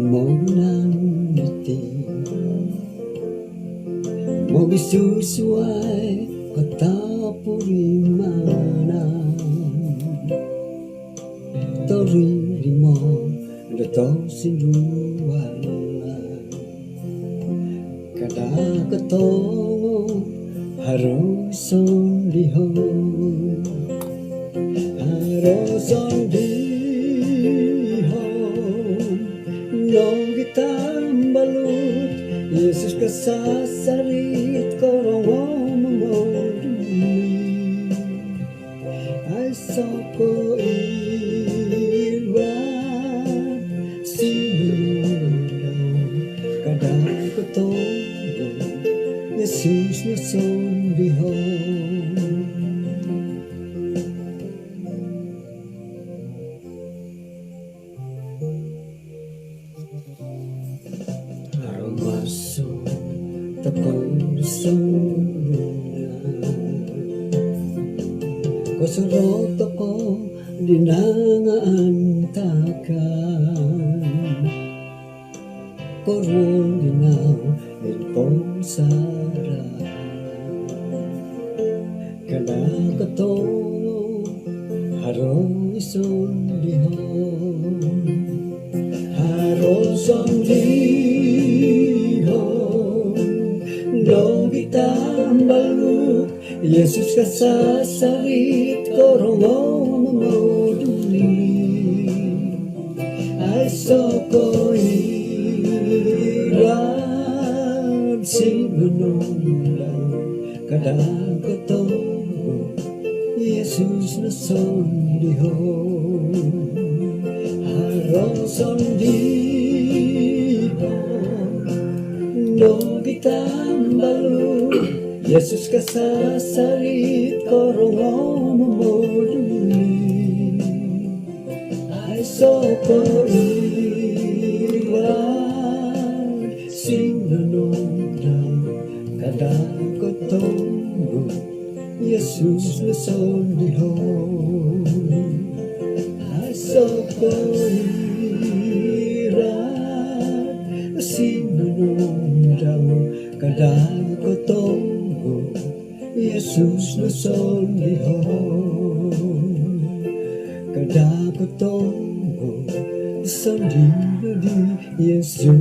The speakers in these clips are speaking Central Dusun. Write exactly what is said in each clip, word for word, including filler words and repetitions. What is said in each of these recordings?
Monan iti mogisusuai kotopurimanan toririmo do tosindualan. Kada kotongo haro sondihon, haro sondihon nogi tambalut. Yesus kasasarit korongo momoduli. Aiso ko iwad sinunudau, kada kotongo Yesus no sondihon. Aromaso tokou di sorga, kosorou tokou di nangaantakan, koruol di nau id pomusarahan. Kada kotongo haro sondihon, haro sondihon nogi tambalut. Yesus kasasarit korongo momoduli. Aiso ko iwad sinunudau, kada kotongo Yesus no sondihon. Haro sondihon nogi tambalut. Yesus kasasarit korongo momoduli. Aiso ko iwad sinunudau, kada kotongo Yesus no sondihon. Aiso ko iwad sinunudau, kada kotongo Yesus no sondihon. Kada kotongo sondihon di Yesus.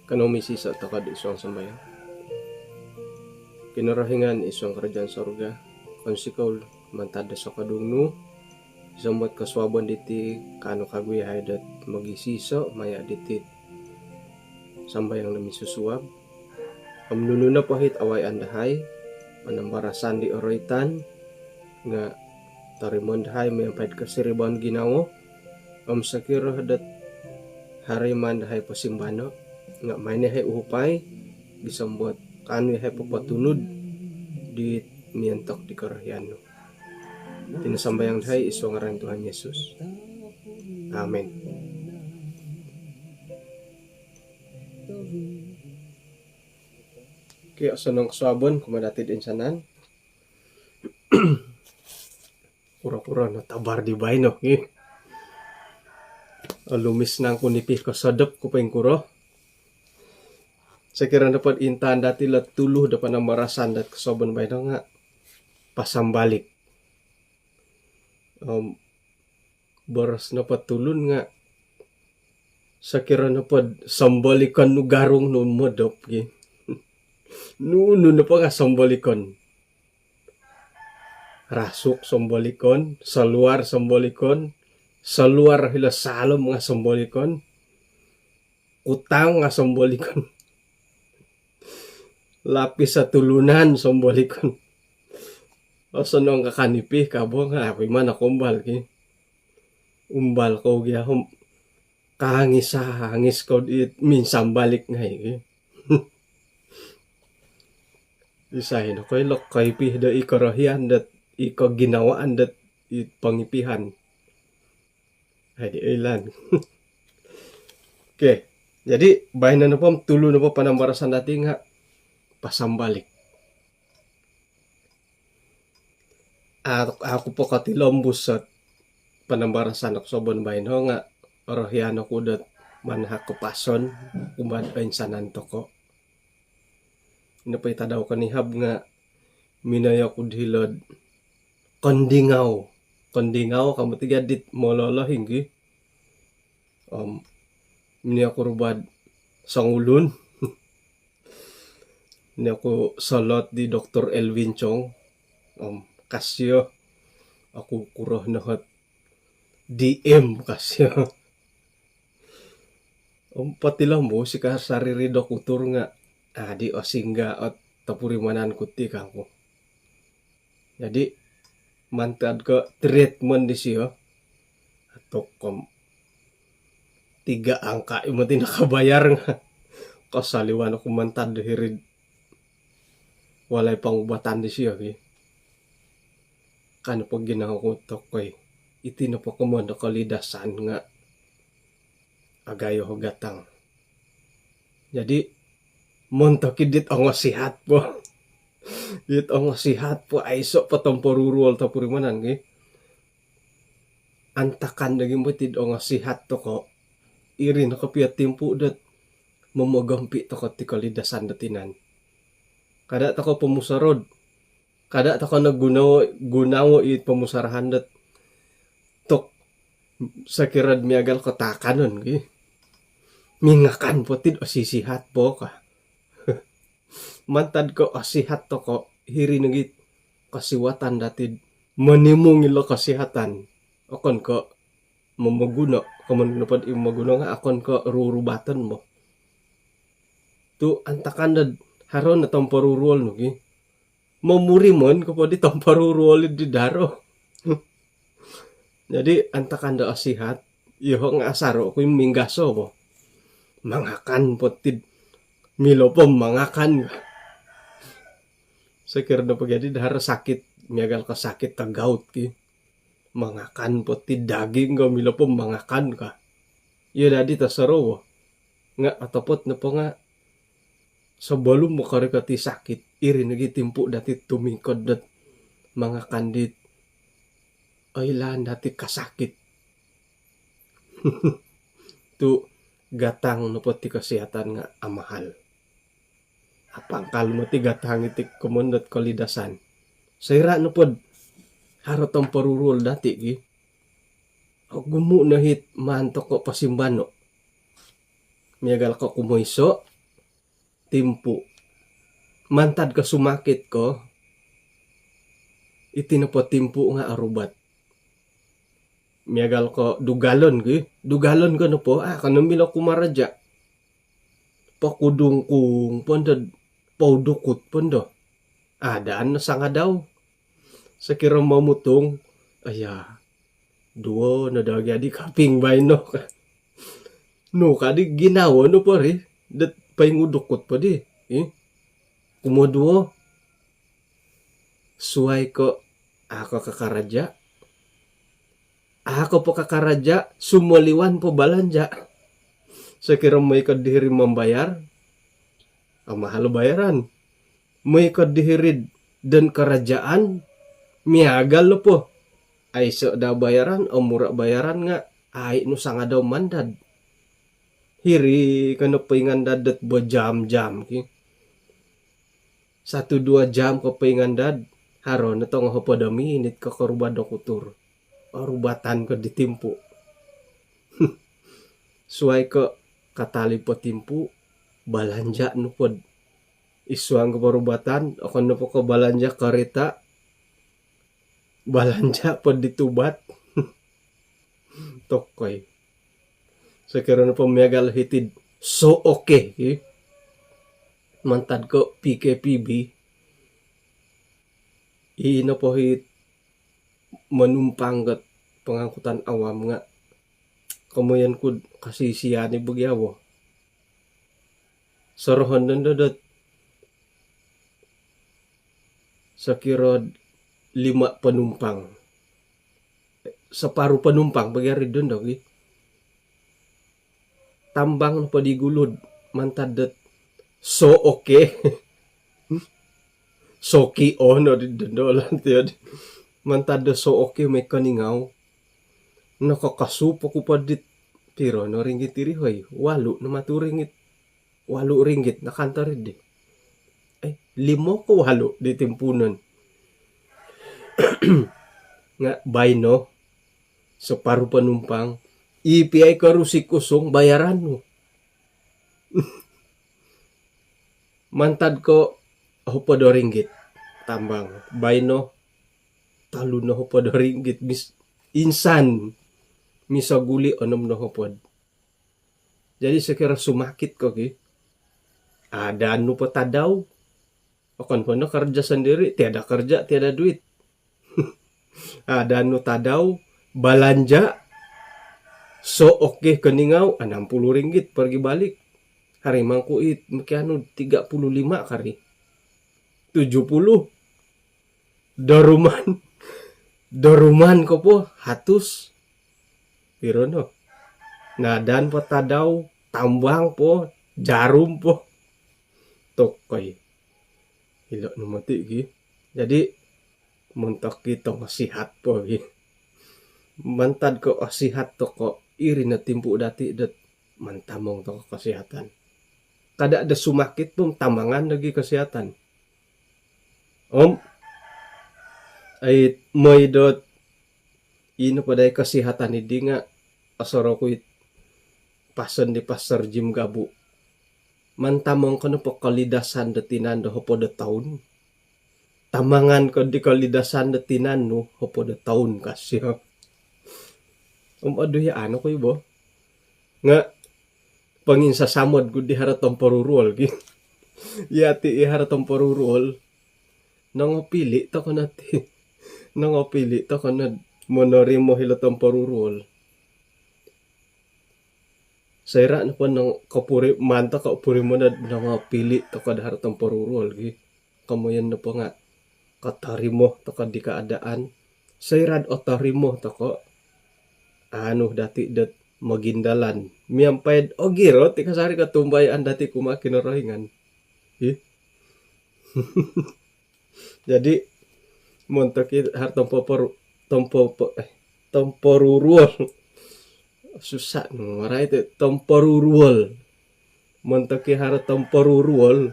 Kanou misiso tokou id suang sambayang. Kinorohingan id suang kerajaan sorga, kounsikou mantad do sokodung nu, gisom dot kosuabon diti kaanu kagu yahai dot mogisiso maya diti sambayang do misusuab. Om nunu nopo it awayaan dahai, panambarasan di oroitan, nga torimoon dahai miampai id kosiribaan ginawo. Om sokiro dot haro maan dahai posimbano, nga maai no yahai uhupai, gisom dot kaanu yahai popotunud di miontok di korohian nu. Iti no sambayang dahai id suang ngaran Tuhan Yesus. Amin. Okey, osonong kosuabon kumaa dati toinsanan. Kuro-kuro no tabar di baino, eh. Olumis nangku nipi kosodop ku poingkuro. Sokiro nopo dot intaan dati ilo tulu do panambarasan dot kosuabon baino nga pasambalik. Om boros nopo tulun nga sokiro nopo dot sambalikon nu garung nu modop gi. Nunu nopo nga sambalikon. Rasuk sambalikon, saluar sambalikon, saluar hilo saalom nga sambalikon, kutang nga sambalikon, lapis satulunan sambalikon. Osonong ka kanipi kabo nga api mana kombal ki. Umbal kou gia om kangis-angis kou dit minsambalik ngai ki. Isai no koilo koipi do i korohian dot i koginawaan dot i pongipihan. Ai di oilaan. Okey. Jadi baino nopo om tulu nopo panambarasan dati nga pasambalik. Aku po kotilombus ot panambarasan do kosuabon baino nga orohian oku dot manahak kopason kumaa oinsanan toko. Ino po i tadau konihab nga minongoi oku hilo'd Kondingau. Kondingau ka moti gia dit molohing ki. Om minongoi oku ruba songulun. Minongoi oku solot di Doktor Elvin Chong. Om kasio oku kuro nohot D M kasio. Om potilombus i kasari ri dokutur nga adi osingga ot topurimanan ku ti kangku. Jadi mantad ko treatment disio, atuk om tiga angka i moti nakabayar nga kosoliwan oku mantad do hiri'd walai pangubatan disio ki. Kan po ginawo ku tokoi, iti nopo komoyon do kolidasan nga agayo gatang. Jadi montok i dit ongosihat po. Dit ongosihat po, aiso po tomporuruol topurimanan ki. Antakan do gimbo tid ongosihat toko, iri no kopio timpu dot momogompi toko ti kolidasan do tinan. Kada toko pomusorou, kada toko no gunawo, gunawo i pomusarahan dot tok sokiro miagal ko taakanon ki. Mingakan po tid osisihat po ka. Mantad ko osihat toko, hiri nogi kosiwatan dati'd monimung ilo kosihatan. Okon ko momoguno, komoyon nopo di momoguno nga okon ko rurubaton bo. Tu antakan do haro no tomporuruol nu ki, momurimon ko po di tomporuruol di daro. Jadi antakan do osihat, iyoho nga asaro ku i minggaso bo. Mangakan po tid, milo po mangakan. Sokiro nopo gia di do haro sakit, miagal ko sakit tagaut ki, mangakan po tid daging ko, milo po mangakan ka. Iyo dadi tosoro bo. Nga otopot nopo nga sobolum mokorikot i sakit, iri nogi timpu dati tumingkod dot mangakan dit oilaan dati kasakit. Tu gatang nopo ti kosihatan nga amahal. Apangkal moti gatang iti komoyon dot kolidasan. Soira nopo do haro tomporuruol dati ki, ogumu no it maan toko posimbano. Miagal ko kumoiso, timpu. Mantad ko sumakit ko, iti nopo timpu nga orubat. Miagal ko dugalon ki, dugalon ko nopo, ah, kono milo kumaraja. Pokudungkung po ndo, poudukut po ndo. Adaan no sangadau. Sokiro momutung, aya, duo no daa gia di kaping baino. Nu ka di ginawo nu po ri, dot poingudukut po di. Ih. Kumoduo, suai ko a ko kakaraja, a ko po kakaraja, sumoliwan po balanja. Sokiro moi ko diri mambayar, amahal bayaran. Moi ko diri don karajaan, miagal nopo aiso daa bayaran, omura bayaran nga ai nu sangadau mandad. Hiri ko no poingandad dot bojam-jam ki. Satu dua jam ko poingandad, haro no tongo hopod o minit ko koruba dokutur. Orubatan ko di timpu. Suai ko katalib po timpu, balanja nu po do id suang ko porubatan, okon nopo ko balanja karita, balanja po di tubat. Tokoi. Sokiro nopo miagal hiti do so oke ki. Mantad ko P K P B. I nopo it monumpang ko pengangkutan awam nga komoyon ku do kosisian i bo gia bo. Sorohon nondo dot sokiro lima penumpang. Separuh penumpang bo gia ri dondo ki. tambang nopo di gulu mantad dot so oke. Soki ono di dondolan tiyo di. Mantad do so oke moi koningau. Nokokosup oku po dit piro no ringgit iri hoi. Walu no matu ringgit. Walu ringgit no kantor di. Eh, limo ko walu di timpuunon. Nga baino separuh penumpang. Ipi ai ko rusik usung bayaran nu. Mantad ko hopod o ringgit tambang. Baino tolu no hopod o ringgit. Mis-, insan. Misoguli onom no hopod. Jadi sekira sumakit ko ki. Ada nu po tadau. Okon po no kerja sendiri, tiada kerja, tiada duit. Ada nu tadau, balanja, so oke koningau, enam puluh ringgit pergi balik. Hari mangku it, mungkin anu, tiga puluh lima kari. Tujuh puluh. Doruman. Doruman ko po, hatus. Piro no. Nadan po tadau, tambang po, jarum po. Tokoi. Ilo no moti gi. Jadi, montok ki tongosihat po gi. Mantad ko osihat toko, iri no timpu dati dot mantamong toko kesihatan. Kada do sumakit pun tamangan lagi kesihatan. Om, ai, moi dot, ino po dai kesihatan idi nga, asoro ku it pason di Pastor Jim Gabu. Mantamong ko nopo kolidasan do tinan do hopod o toun. Tamangan ko di kolidasan do tinan nu hopod o toun kasio. Om, aduh ya, ano ko ibo. Nga, panginsasamod ku di haro tomporuruol gi. Yati i haro tomporuruol. Nongopili toko no ti. Nongopili toko no monorimo hilo tomporuruol. Soira nopo nong kopuri, mantok kopuri mono nongopili toko do haro tomporuruol gi. Komoyon nopo nga kotorimo toko di keadaan. Soira otorimo toko, anu dati dot mogindalan. Miampai do ogirot, ika sari kotumbayaan dati kumaa Kinorohingan. Ih. Jadi, montok i haro tompoporu-, tompopo-, eh, tomporuruol. Susah no, marai tu tomporuruol. Montok i haro tomporuruol.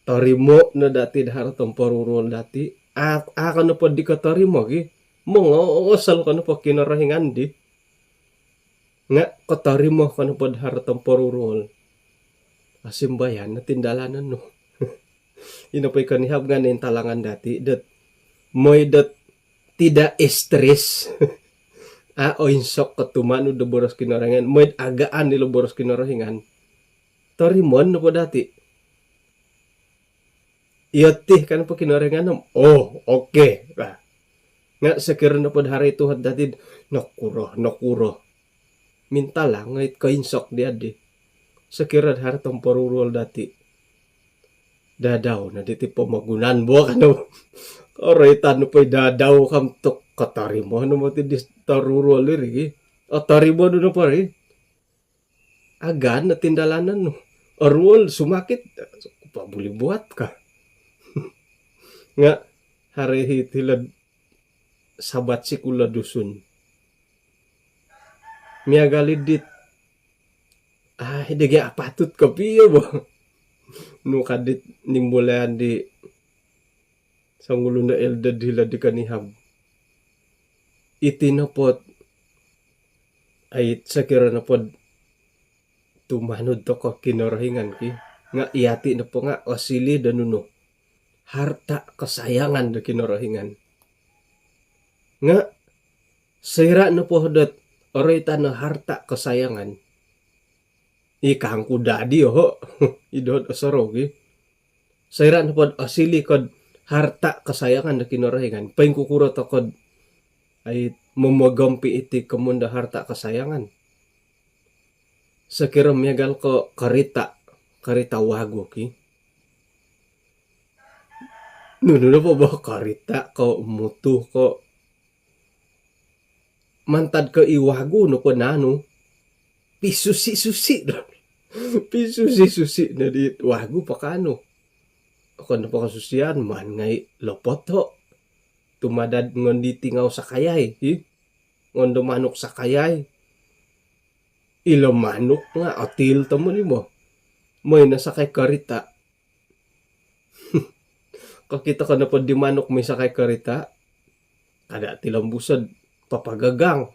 Torimo no dati do haro tomporuruol dati. A-, a ko nopo di kotorimo gi. Mongosol ko nopo Kinorohingan di. Nga kotorimo ko nopo do haro tomporuruol. Asimbayan no tindalanon nu. Ino po i konihab nga nintalangan dati dot. Moi dot tidak stres. A, oinsok ko tumanud do boros Kinorohingan. Moi agaan ilo boros Kinorohingan. Torimoon nopo dati. Iyo ti kan po Kinorohingan om. Oh, oke. Nah. Nga sokiro nopo do haro i tuhot dati, nokuro, nokuro. Mintalang it koinsok dia di. Sokiro do haro tomporuruol dati. Dadau no diti pomogunan bo kanu. Oroitan nopo i dadau kam tu kotorimo no moti di toruruol iri gi. Otorimo nu nopo ri. Agaan no tindalanon nu. Oruol sumakit. Apa boleh buat ka. Nga haro i hilo'd Sabat Sikul do Dusun. Miagal i dit. Ah, id gia apatut kopio bo. Nu ka dit nimbulai di songulun do elder hilo di konihab. Iti nopo, ai, sokiro nopo tumanud toko Kinorohingan ki. Nga yati nopo nga osiliu do nunu. Harta kesayangan do Kinorohingan. Nga soira nopo dot oroitan o harta kesayangan. I kangku dadi oho. I dot osorou gi. Soira nopo dot osiliu ko do harta kesayangan do Kinorohingan. Poingkukuro toko do, ai, momogompi iti komoyon do harta kesayangan. Sokiro miagal ko korita, korita wagu ki. Nunu nopo bo korita ko mutu ko mantad ko i wagu nopo nanu. Pisusi-susi do. Pisusi-susi no di wagu po kaanu. Okon nopo kosusian, maan ngai' lopoto'. Tumadad ngon di tingau sakayai, hi. Ngon do manuk sakayai. Ilo manuk nga' otil tomod i' bo. Moi no sakai korita'. Kokito ko nopo di manuk moi sakai korita', kada' tilombuso' do papagagang.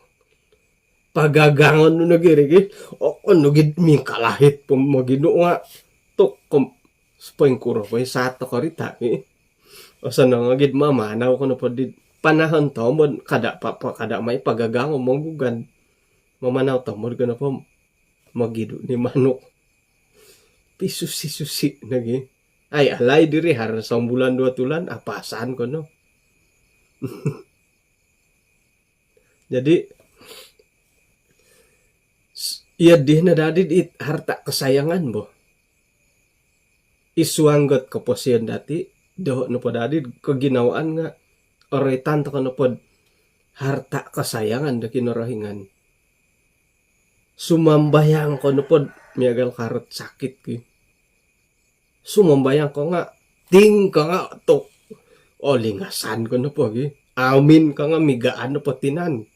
Pagagangon nu nogi ri gi. Okon nogi mingkalahit po moginu nga' tuk kom, poingkuro po i saat do korita' gi. Osonong nogi mamanau ko nopo di panahon tomod, kada' pa, pa, kada' mai pagagangon, mogugan. Mamanau tomod ko nopo mogidu ni manuk. Pisusi-susi nogi. Ai, alai diri, haro sombulan dua tulan, apasan ko no. Jadi, s-, iyo di no dadi di harta kesayangan bo. I suang dot koposion dati, doho' nopo dadi koginawaan nga' oroitan toko nopo do harta kesayangan do Kinorohingan. Sumambayang ko nopo do miagal ko haro sakit ki. Sumambayang ko nga' ting ka nga' tuk. O, lingasan ko nopo gi. Amin ka nga' migaan nopo tinan.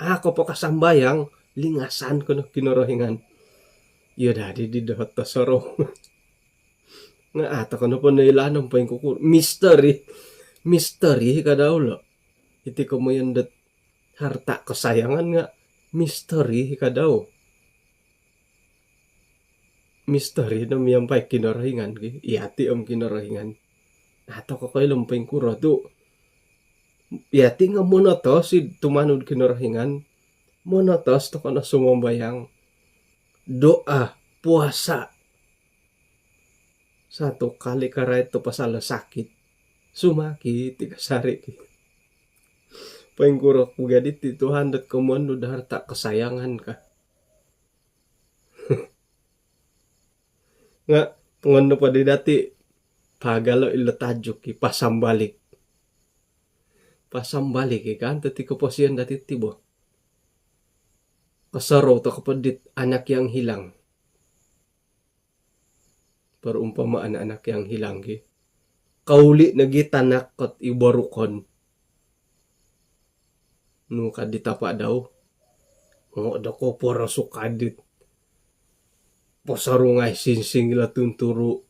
A' ko po kasambayang, lingasan ko no Kinorohingan. Iyo dadi di doho' tosorou. Nga' a' toko nopo noilaan om poingkukuro. Misteri. Misteri ka dau lo. Iti komoyon dot harta kesayangan nga' misteri ka dau. Misteri no miampai Kinorohingan ki, iyati om Kinorohingan. A' toko koilo om poingkuro tu'. Iyati nga' monotos i tumanud Kinorohingan. Monotos toko no sumambayang. Doa, puasa. Satu kali karait tu pasal sakit. Sumakit i kasari ki. Poingkuro ku gadi ti Tuhan dot komoyon nu do harta kesayangan ka. Nga' pongon nopo di dati, pagalo ilo tajuk ki, pasambalik. Pasambalik i kan, tati koposion dati ti bo. Kosorou toko po dit anak yang hilang. Perumpamaan anak yang hilang ki. Kauli' nogi tanak kot i borukon. Nu ka di tapa' dau. Ngo' do ko porosukan dit posorungai sinsing ilo tunturu'.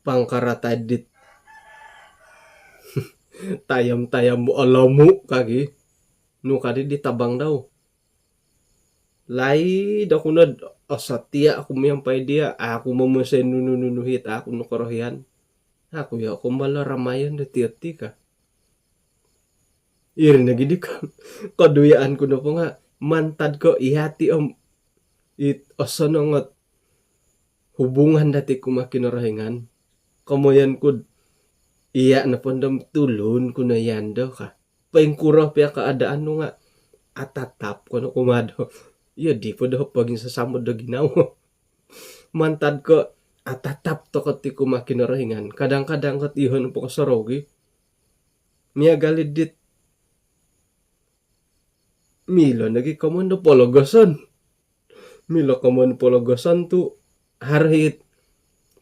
Pangkaratai dit tayam-tayam olomu' ka gi. Nu ka di di tabang dau. Laid oku nod osotia' oku miampai diya', a' oku momonsoi nunu-nunu hit a' oku nokorohian. A' oku iyo' kumbal o ramayon do tiyo ti ka. Iri nogi di ka, koduyaan ku nopo nga' mantad ko iyati om it osonong ot hubungan dati kumaa Kinorohingan. Komoyon ku'd iya' nopo ndo om tulun ku no iya' ndo ka. Poingkuro pia keadaan nu nga' atatap ko no kumaa do. Iyo di po do poginsasamod do ginawo. Mantad ko atatap toko ti kumaa Kinorohingan. Kadang-kadang kot iyoho' nopo kosorou gi. Miagal i dit milo nogi komoyon do pologoson. Milo komoyon pologoson tu' haro hit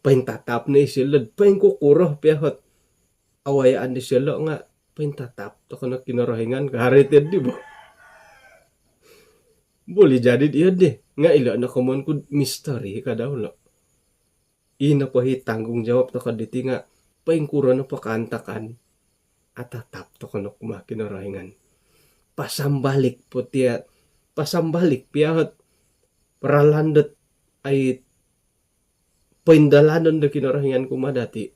pointatap no isilo do poingkukuro pia hot awayaan disilo nga' pointatap toko no Kinorohingan ka, haro hit iyo di bo. Boleh jadi iyo di. Nga' ilo no komoyon ku'd misteri ka dau lo. Ino po hi tanggungjawab toko diti nga' poingkuro nopo kaantakan, atatap toko no kumaa Kinorohingan. Pasambalik po tia, pasambalik pia hot ralan dot ai poindalanon do Kinorohingan kumaa dati.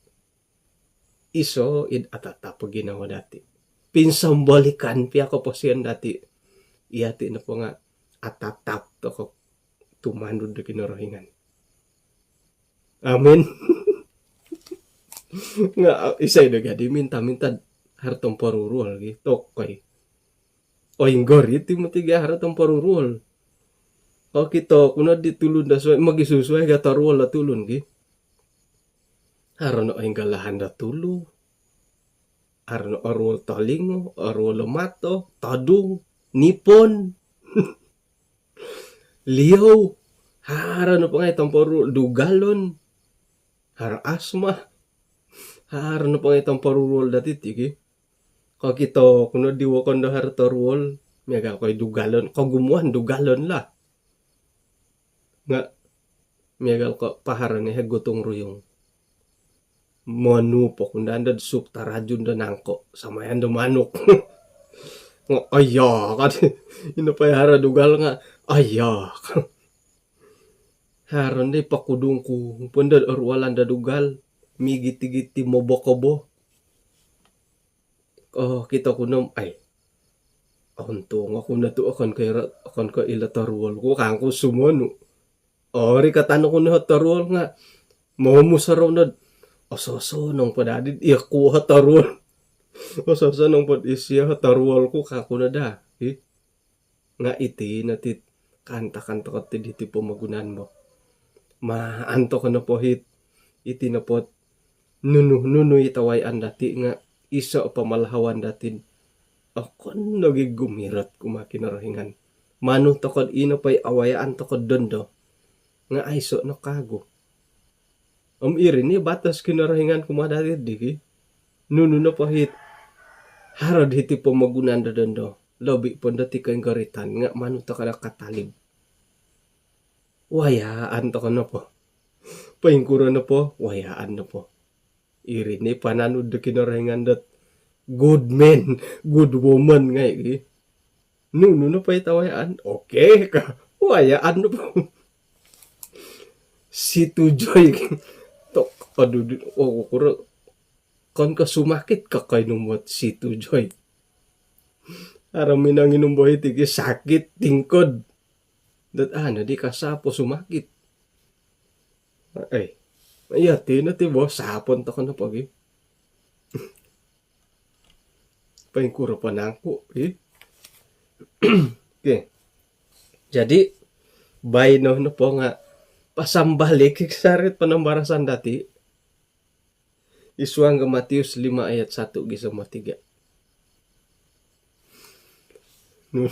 Iso id atatap o ginawo dati. Pinsambalikan pia koposion dati. Iyati nopo nga' atatap toko tumanud do Kinorohingan. Amin. Nga' isai do gadi minta-minta haro tomporuruol gi, tokoi. Oinggori ti moti gi haro tomporuruol. Kokito ku no di tulun do suai, mogisusuai ga toruol o tulun gi. Haro no oinggalahan do tulu. Haro no oruol tolingo, oruol o mato, todung, nipon. Liou. Haro nopo ngai' tomporuol, dugalon. Haro asma. Haro nopo ngai' tomporuol dati' ti ki. Kokito ku no di wokon do haro toruol, miagal ko i dugalon, kogumuan dugalon lah. Nga' miagal ko paharo ni hi gotong-royong. Manu po kundan do sup tarajun do nangko', samayan do manuk. Nga' aya' ka di. Ino po i haro dugal nga' aya' ka. Haro ndi pakudung ku pun do oruolan do dugal, migit-igit ti mobokobo. Oh, kito ku nom, ai. Ontung oku no tu' okon ko ilo, okon ko ilo toruol ku kangku sumonu. Ori katanu ku no toruol nga' momusorou nod. Oso-osonong po dadi iyo ku toruol. Oso-osonong po isio toruol ku kangku no daa. Ih. Nga' iti no ti kaantakan toko' ti diti pomogunan bo. Maan toko' nopo hit iti nopo nunu-nunu i tawayaan dati' nga' iso' o pamalahawan dati'd okon nogi' gumirot kumaa Kinorohingan. Manu toko'd ino po i awayaan toko'd dondo nga' aiso' no kaagu. Om iri ni batos Kinorohingan kumaa dati' di ki. Nunu nopo hit haro'd hiti pomogunan do dondo, lobi' pondo ti koinggoritan nga' manu toko' do katalib. Wayaan toko' nopo, poingkuro nopo, wayaan nopo. Iri ni pananud do Kinorohingan dot good man, good woman ngai' ki. Nunu nopo i tawayaan, okey ka. Wayaan nopo. Situ Joy. Tok, aduh, du-, oh, kuro. Okon ko sumakit ka koinum ot Situ Joy. Haro minonginum bo hiti ki sakit tingkod. Dot anu di ka sapo sumakit. Eh, iya ti no ti bo sapon toko' nopo gi. Poingkuro po nangku, ih. Okey. Jadi, baino nopo nga' pasambalik i' sarit panambarasan dati' i suang do Matius lima ayat satu gisom tiga. Nu,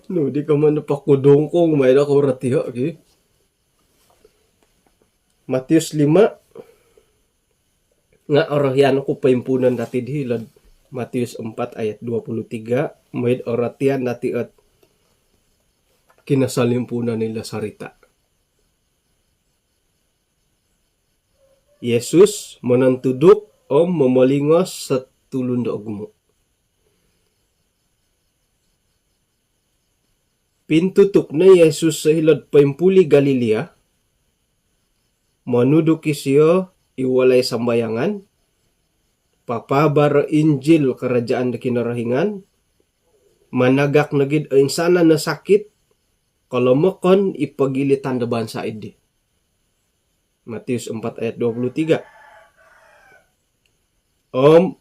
nu di komoyon do pakudung ku mai do korotio' ki. Matius lima, nga' orohian oku poimpuunon dati' di hilo'd Matius empat ayat dua puluh tiga, moi'd orotian dati' ot kinosolimpuunon ilo sorita'. Yesus monontuduk om momolingos sot tulun do ogumu'. Pintutuk no i Yesus hilo'd poimpuli Galilia, monuduk isio i walai sambayangan, papaabar o Injil karajaan do Kinorohingan, managak nogi'd oinsanan o sakit, kolomokon i pogilitan do bansa' iddi. Matius empat ayat dua puluh tiga. Om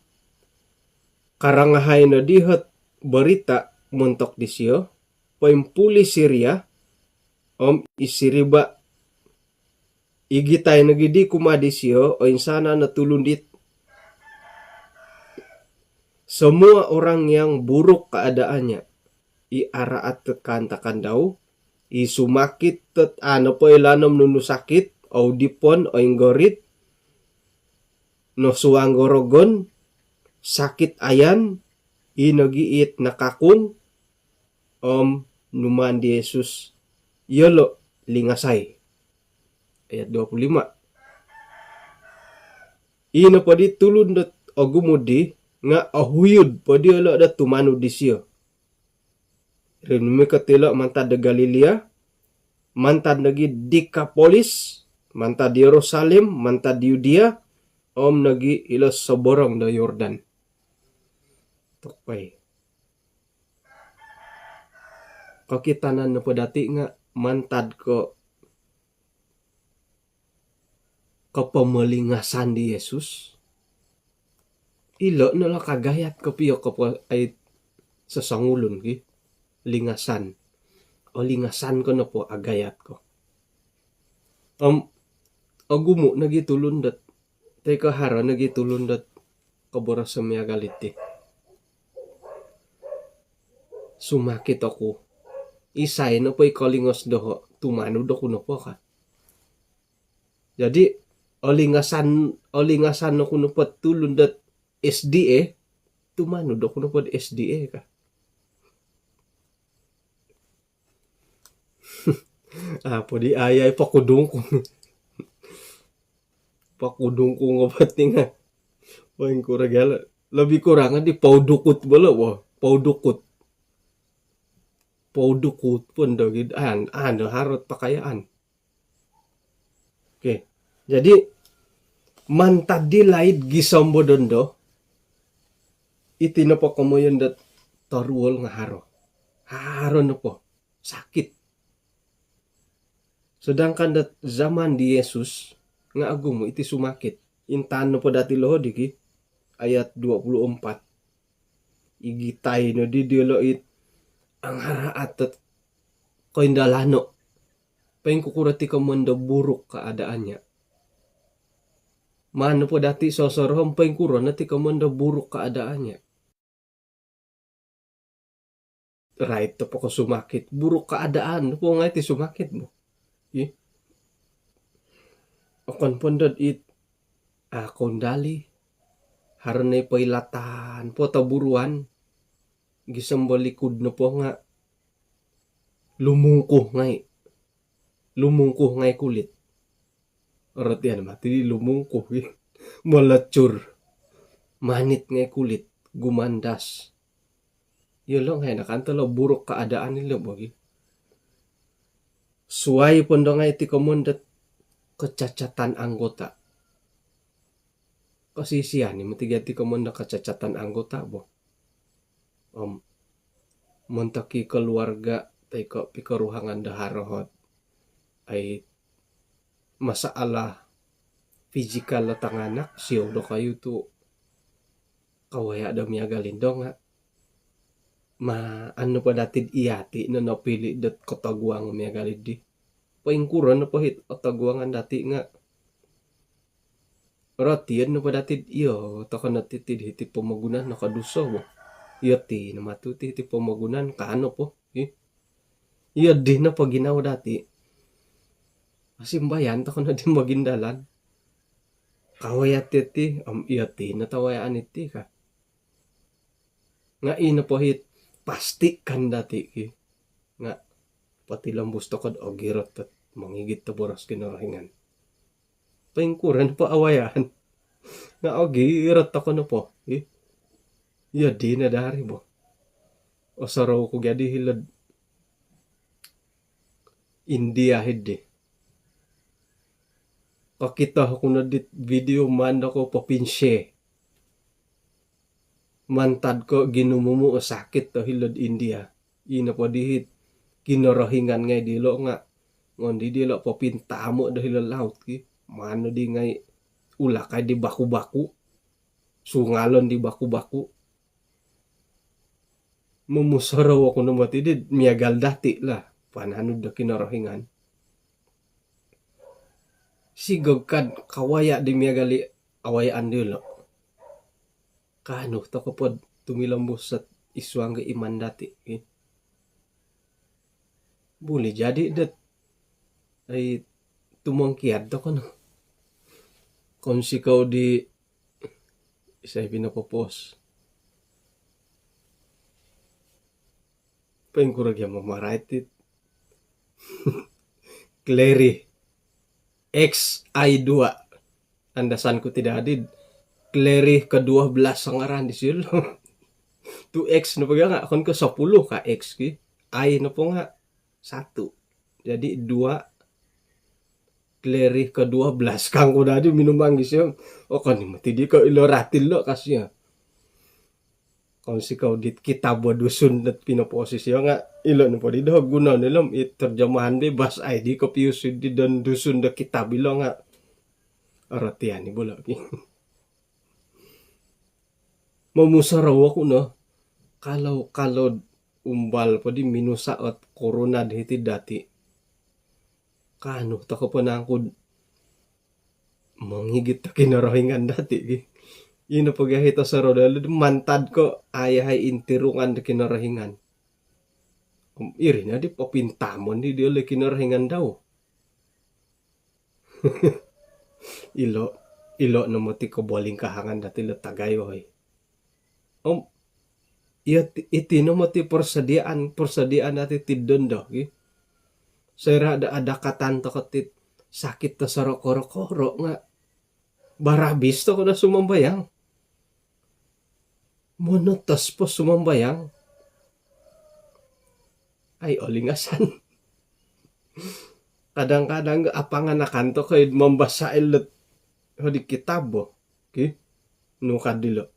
karangahai no di hot borita' montok disio, poimpuli Siria, om i siriba' igitai nogi di kumaa disio oinsanan o tulun dit semua orang yang buruk keadaannya, i araat dot kaantakan dau, i sumakit dot aa nopo ilaan om nunu sakit, oudipon, oinggorit, nosuang do rogon, sakit ayan, i nogi it nakakun, om numaan di Yesus, iyolo' lingasai. Ayat dua puluh lima. I nopo di tulun dot ogumu' di nga' ohuyud po diyolo' dot tumanud disio. Rinumikot ilo' mantad do Galilia, mantad nogi Dikapolis, mantad Yorusalim, mantad Yudia, om nogi ilo soborong do Yordan. Tokoi. Kokitanan nopo dati' nga' mantad ko kopomolingasan di Yesus, ilo' no lo' kagayat kopio kopo ai sosongulun ki lingasan. Olingasan ko nopo agayat ko. Om ogumu' nogi tulun dot, toi ko haro nogi tulun dot koboros miagal iti. Sumakit oku. Isai nopo i kolingos doho', tumanud oku nopo ka. Jadi, olingasan, olingasan oku nopo tulun dot S D A, tumanud oku nopo dot S D A ka. Apo di ayai pokudungkung. Pokudungkung opo ti nga'. Poingkuro gia lo. Lebih kurang di paudukut bolo, wo. Paudukut. Paudukut pun do gid. An, an do harot pakayaan. Okey. Jadi, mantad di laid gisom bo dondo, iti nopo komoyon dot toruol nga' haro. Haro nopo. Sakit. Sedangkan dot zaman di Yesus, nga' ogumu' iti sumakit. Intaan nopo dati' loho' di ki, ayat dua puluh empat. Igitai no di diolo' it angaraat dot koindalano'. Poingkukuro ti komoyon do buruk keadaannya. Maan nopo dati' sosorohon poingkuro no ti komoyon do buruk keadaannya. Rait topo ko sumakit, buruk keadaan nopo ngai' ti sumakit bo. Ih. Okon po ndod it, a, koundali. Haro nai poilatan po toburuan. Gisom bo likud nopo nga' lumungkuh ngai'. Lumungkuh ngai' kulit. Ratian mati di lumungkuh, ih. Melecur. Manit ngai' kulit. Gumandas. Iyolo' ngai' nakanto lo buruk keadaan ilo bo gi. Suwai po ndo ngai' ti komoyon dot kecacatan anggota. Kosisian i moti gia ti komoyon do kecacatan anggota bo. Om, montok i keluarga toi ko' pikoruhangan do haro ot, ai, masalah fizikal do tanganak, siou dokoyu tu' kawaya' do miagal indo nga'. Maan nopo dati'd iyati' no nopili' dot kotoguang miagal iddi. Poingkuro nopo hit otoguangan dati' nga'. Rotian nopo dati'd iyo toko' no titi'd hiti pomogunan nokoduso bo. Iyo ti no matu' ti hiti pomogunan ka nopo. Ih. Iyo di nopo ginawo dati'. Asimbayan toko' no di mogindalan. Kawaya' ti ti, om iyo ti no tawayaan iti ka. Nga' ino po hit pastikan dati' ki. Nga' potilombus toko'd ogirot dot mongigit do boros Kinorohingan. Poingkuro nopo awayaan. Nga' ogirot toko' nopo. Ih. Iyo di no dari bo. Osorou ku gia di hilo'd India hiddi. Kokito ku no dit video maan dokou popin-share. Mantad ko' ginumumu' o sakit do hilo'd India. Ino po di hit Kinorohingan ngai' dilo' nga' ngondi dilo' popintamo' do hilo'd laut ki. Maan noddi ngai' ulakai di baku-baku. Sungalon di baku-baku. Momusorou oku no moti di miagal dati' lah. Pananud do Kinorohingan. Sigog kad kawaya' di miagal i awayaan dilo'. Kaanu toko' pod tumilombus sot isuang ga iman dati', eh. Buli jadi dot, ai, tumongkiad toko' no. Kounsikou di isai pinopopos. Poingkuro gia mamarait it. Clary. X I dua. Andasan ku tidak adid. Clary kedua belas sangaran di silo. Tu X nopo gia nga' okon ko' sepuluh ka X ki. I nopo nga' satu. Jadi dua Clary kedua belas kangku dadi minum manggis yo. Okon i moti di ko' ilo ratil lo kasi yo. Kounsikou dit kitab Dusun dot pinoposis yo nga' ilo nopo di do guno nilo om it terjemahan bebas ai di kopius di don Dusun do kitab ilo nga' orotian i bula ki. Momusorou oku no. Kalau, kalau umbal po di minusa' ot korona di hiti dati'. Kaanu toko' po nangku'd mongigit do Kinorohingan dati' ki. Ino po gia hit osorou dalo' mantad ko' ayahai intirungan do Kinorohingan. Om iri nodi popintamon di diolo Kinorohingan dau. Ilo, ilo no moti kobolingkahangan dati lo tagai, oi. Om iyo ti-, iti no moti persediaan, persediaan dati ti dondo, ki. Soira do adakatan toko ti sakit do sorokoro-koro nga barabis toko do sumambayang. Monotos po sumambayang. Ai olingasan. Kadang-kadang apanganakan toko i mambasa ilo hodi kitab bo. Ki? Nu ka dilo.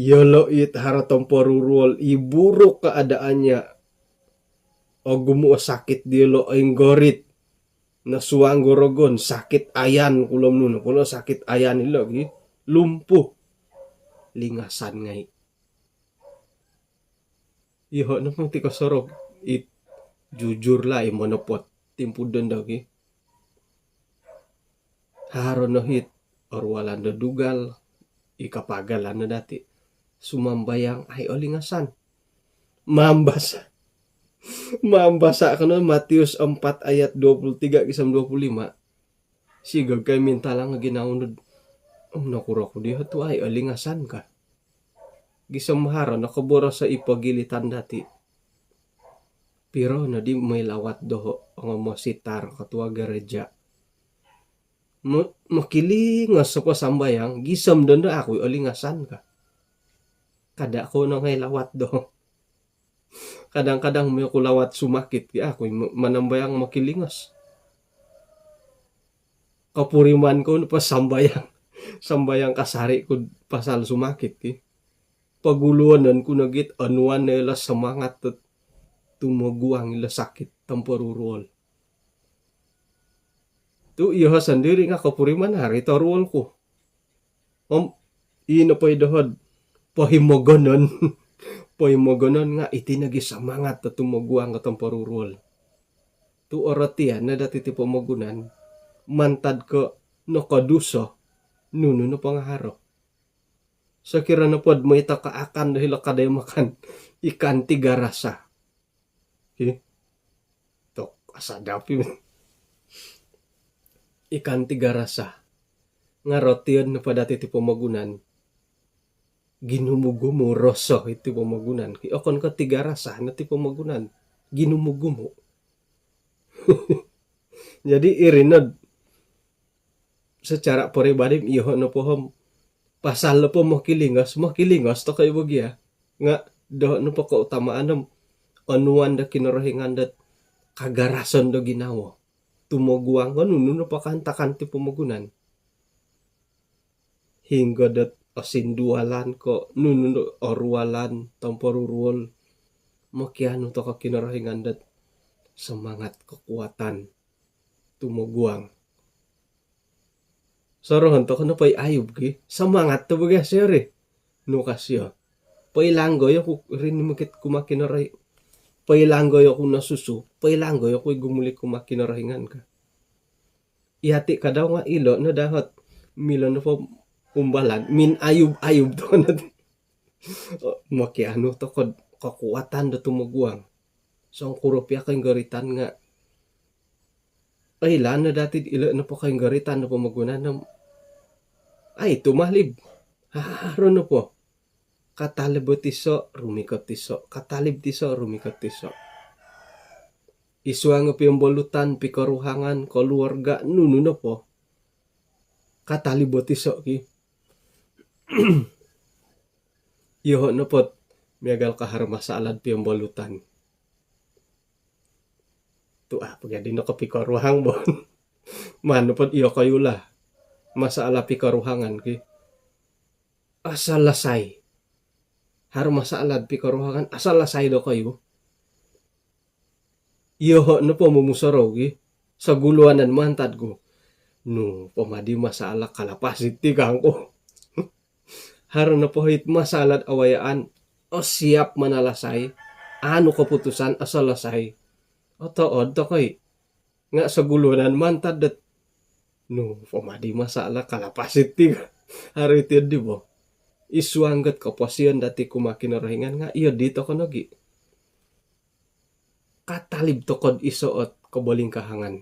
Iyolo it haro tomporuruol i buruk keadaannya. Ogumu o sakit diolo, oinggorit. Nosuang do rogon, sakit ayan, kulom nunu, kulo sakit ayan ilo, ki. Lumpuh. Lingasan ngai. Iyoho no moti kosorou it jujur lah i monopot timpu dondo, ki. Haro no hit oruolan do dugal, i kapagalan no dati. Sumambayang ai olingasan. Mambasa. Mambasa kono Matius empat ayat dua puluh tiga gisom dua puluh lima. Sigog kai mintalang ginawo nu. Om nokuro ku diho tu ai olingasan ka. Gisom haro no koboroso i pogilitan dati. Piro no di moi lawat doho, ongo mositar, ketua gereja. Mo-, mokilingos opo sambayang, gisom dondo aku olingasan ka. Kada ko no ngai lawat doho. Kadang-kadang moi oku lawat sumakit, ki, aku i mo-, manambayang mokilingos. Kopuriman ko no po sambayang. Sambayang kasari ku pasal sumakit, ki. Poguluonon ku nogi it onuan no ilo semangat tu tumoguang ilo sakit tomporuruol. Tu iyoho sondiri nga kopuriman haro i toruol ku. Om ino po i doho do pohimogonon. Pohimogonon nga iti nogi semangat tu tumoguang ko tomporuruol. Tu orotian no dati ti pomogunan mantad ko nokoduso, nunu no pongaharo. Sokiro nopo do moi toko akan do hilo kadai makan ikan tiga rasa. Hi. Tok, asadap i. Ikan tiga rasa. Nga orotian nopo dati ti pomogunan, ginumu-gumu roso iti pomogunan. Ki, okon ko tiga rasa no ti pomogunan. Ginumu-gumu. Jadi iri no do secara peribadi, iyoho nopo om pasal nopo mokilingos, mokilingos toko i bo gia. Nga doho nopo keutamaan om onuan do Kinorohingan dot kagarason do ginawo. Tumoguang ko nunu nopo kaantakan ti pomogunan. Hinggo dot osindualan ko nunu no oruolan tomporuruol, mokianu toko Kinorohingan dot semangat, kekuatan tumoguang. Sorohon toko nopo i Ayub, ki, semangat tu bo gia sio ri. Nu ka sio. Poilanggoi oku rinumikit kumaa Kinorohi-, poilanggoi oku nosusu, poilanggoi oku i gumuli kumaa Kinorohingan ka. Yati kadau nga ilo no doho do milo nopo umbalan, min Ayub-Ayub toko no ti. Mokianu toko do kekuatan do tumoguang. Songkuro pia koinggoritan nga oilaan no dati ilo nopo koinggoritan do pomogunan om ai tumalib. Haro nopo. Katalib o tiso, rumikot tiso. Katalib tiso, rumikot tiso. Id suang o piombolutan, pikoruhangan, koluarga, nunu nopo. Katalib o tiso, ki. Iyoho nopo do miagal ko haro masalah do piombolutan. Tu a po gia di nokopikoruhang bo. Maan nopo do iyokoyu lah. Masalah pikoruhangan, ki. Asalasai. Haro masalah do pikoruhangan, asalasai dokoyu. Iyoho nopo momusorou, ki. Soguluanan mantad ku. Nu po ma di masalah, kalapas iti kangku. Haro nopo it masalah do awayaan, osiap manalasai. Anu keputusan, asalasai. Otood toko i. Nga soguluanan mantad dot, nu po ma di masalah, kalapas iti. Haro iti di bo. Id suang dot koposion dati kumaa Kinorohingan nga iyo di toko nogi. katalib toko'd iso' ot kobolingkahangan.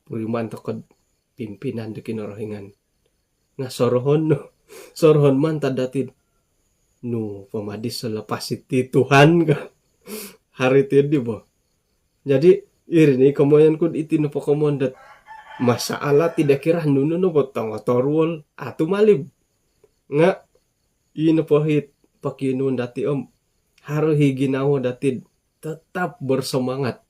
Puriman toko'd pimpinan do Kinorohingan. Nga' sorohon no, sorohon mantad dati'd, nu po ma di selepas iti Tuhan ka. Haro iti di bo. Jadi, iri ni komoyon ku'd iti nopo komoyon dot masalah ti dakira nunu nopo tongotoruol, a' tumalib. Nga' ino po it pokionuon dati' om haro i ginawo dati'd tetap bersemangat.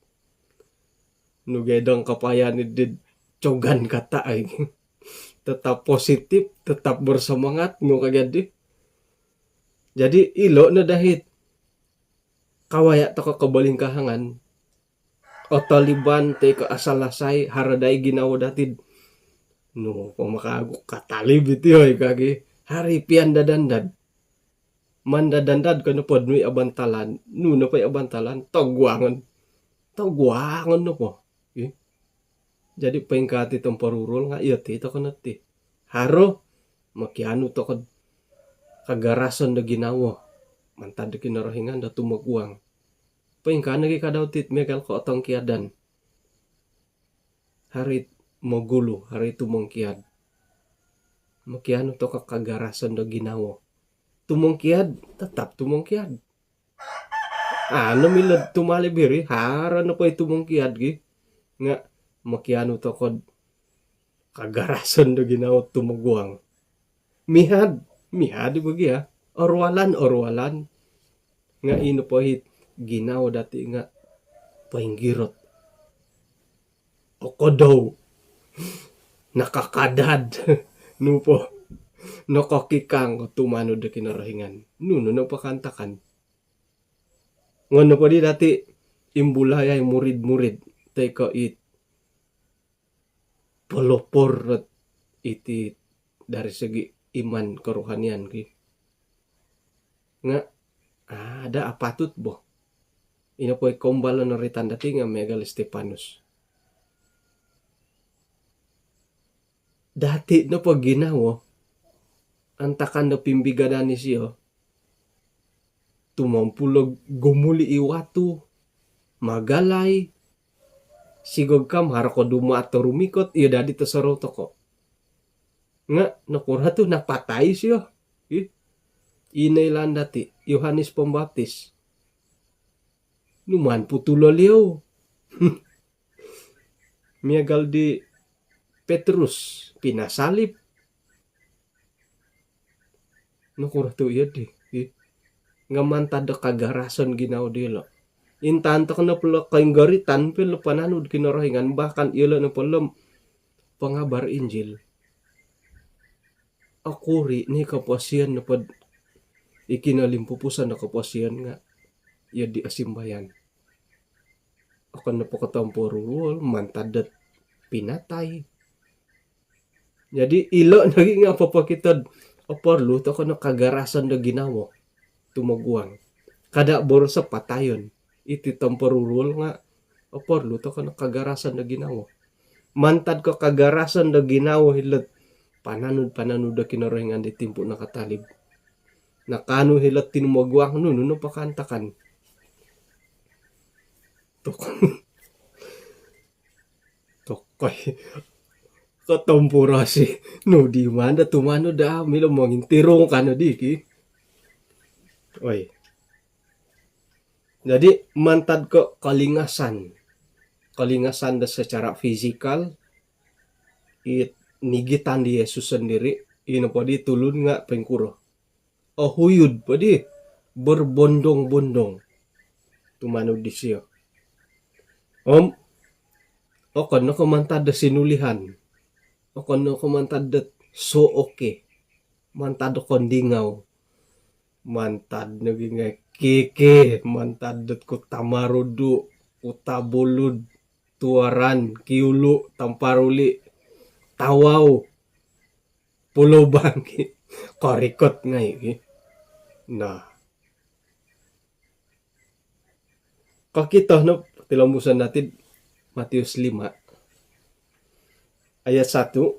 Nu gia dong kapayan i di cogan kata ai. Tetap positif, tetap bersemangat, nu ka gia di. Jadi, ilo' no dahit kawaya' toko' kobolingkahangan, otoliban toi ko' asalasai, haro dai ginawo dati'd, nu po ma kaagu katalib iti oi ka gi. Haro i piandad-andad. Mandad-andad ko nopo'd nu i abantalan, nu nopo i abantalan, toguangon. Toguangon nopo. Ih. Jadi, poingkaa ti tomporuruol nga' iyo ti toko' no ti. Haro, mokianu toko'd kagarason do ginawo mantad do Kinorohingan do tumoguang. Poingkaa nogi' kadau ti miagal ko' otongkiadan. Haro i mogulu, haro i tumongkiad. Mokianu toko' kagarason do ginawo. Tumongkiad, tetap tumongkiad. A' no milo'd tumalib iri, haro nopo i tumongkiad gi. Nga' mokianu toko'd kagarason do ginawo tumoguang. Mihad, mihad i bo gia. Orualan, orualan. Nga' ino po it ginawo dati' nga' poinggirot. Okodou. Nakakadad. Nu po. Nokokikang ko tumanud do Kinorohingan. Nunu nopo kaantakan. Ngon nopo di dati' imbulai ai murid-murid toi ko' it pelopor iti dari segi iman kerohanian ki. Nga' ada apatut bo. Ino po i kombal o noroitan dati' nga' miagal i Stefanus. Dati' nopo ginawo, antakan do pimbigadan isio, tumompulo gumuli' i watu, magalai, sigog kam haro ko dumaat o rumikot, iyo dadi tosorou toko'. Nga' nokuro tu napatai isio? Ih. Ino ilaan dati', Yohanes Pembaptis. Nu maan putulol iyau. Miagal di Petrus, pinasalib. Nokuro tu iyo di, ih. Nga' mantad do kagarason ginawo dilo'. Intaan toko' nopo lo koinggoritan po lo pananud Kinorohingan, bahkan iyolo' nopo lo pangabar Injil. Okuri' ni koposion nopo'd i kinolimpupuson do koposion nga' iyo di osimbayan. Okon nopo ko' tomporuruol, mantad dot pinatai. Jadi, ilo' nogi' nga' popokito'd oporlu toko' no kagarason do ginawo tumoguang. Kada' boroso' patayon. Iti tomporuruol nga' oporlu toko' no kagarason do ginawo. Mantad ko' kagarason do ginawo hilo'd pananud-pananud do Kinorohingan di timpu' nakatalib. Nakaanu hilo'd tinumoguang, nunu nopo kaantakan. Toko'. Tokoi. Kotompurosi. Nu di maan do tumanud daa, milo mongintirung kano di ki. Oi. Jadi, mantad ko' kolingasan. Kolingasan do secara fizikal, it nigitan di Yesus sondiri', ino po di tulun nga' poingkuro. Ohuyud po di, berbondong-bondong tumanud disio. Om okon no ko' mantad do sinulihan, okon no ko' mantad do sooke, mantad do kondingau, mantad nogi ngai' kiki, mantad dot Kota Marudu, Kota Belud, Tuaran, Kiulu, Tamparuli, Tawau, Pulau Bangki. Korikot ngai' ki. Nah. Kokito no tilombuson dati'd Matius lima ayat satu.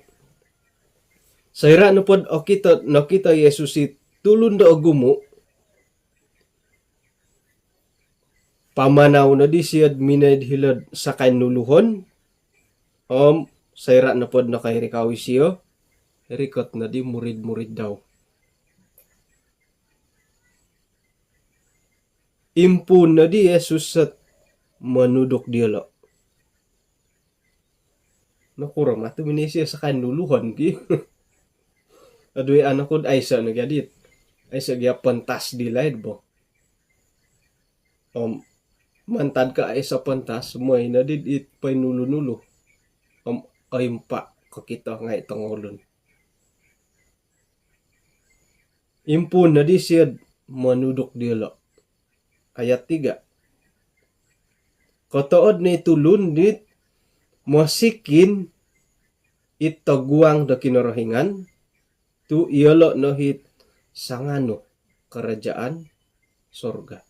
Soira' nopo'd okito, nokito Yesus i tulun do ogumu', Pamanau nodi sio'd minoi hilo'd sakainuluhon, om soira' nopod nokoirikau isio, rikot nodi murid-murid dau. Impuun nodi Yesus sot monuduk diyolo'. Nokuro matu minoi isio sakainuluhon ki? Adui, anu ku'd aiso' no gadit. Aiso' gia pentas di laid bo. Om mantad ka aiso' pentas, moi nodi it poinulu-nulu. Om oimpa' kokito ngai' tongoulun. Impuun nodi sio'd monuduk diyolo'. Ayat tiga. Kotood no i tulun dit mosikin it toguang do Kinorohingan, tu' iyolo' no hit sanganu karajaan sorga.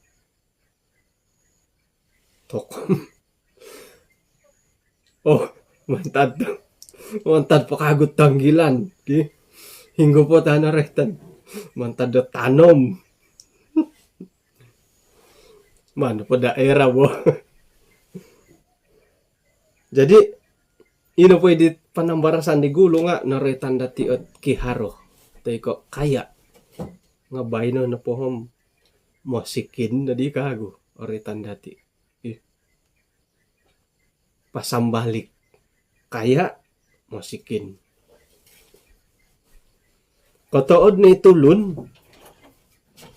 Tok. Oh, mantad tu. Mantad po kagu tanggilan ki. Hinggo po tana retan. Mantad do tanom. Mana po daerah bo. Jadi, ino po i di panambarasan di gulu nga' noroitan dati' ot kiharo toi ko' kaya'. Nga' baino nopo om mosikin nodi kagu oroitan dati'. Ih. Pasambalik. Kaya', mosikin. Kotood no i tulun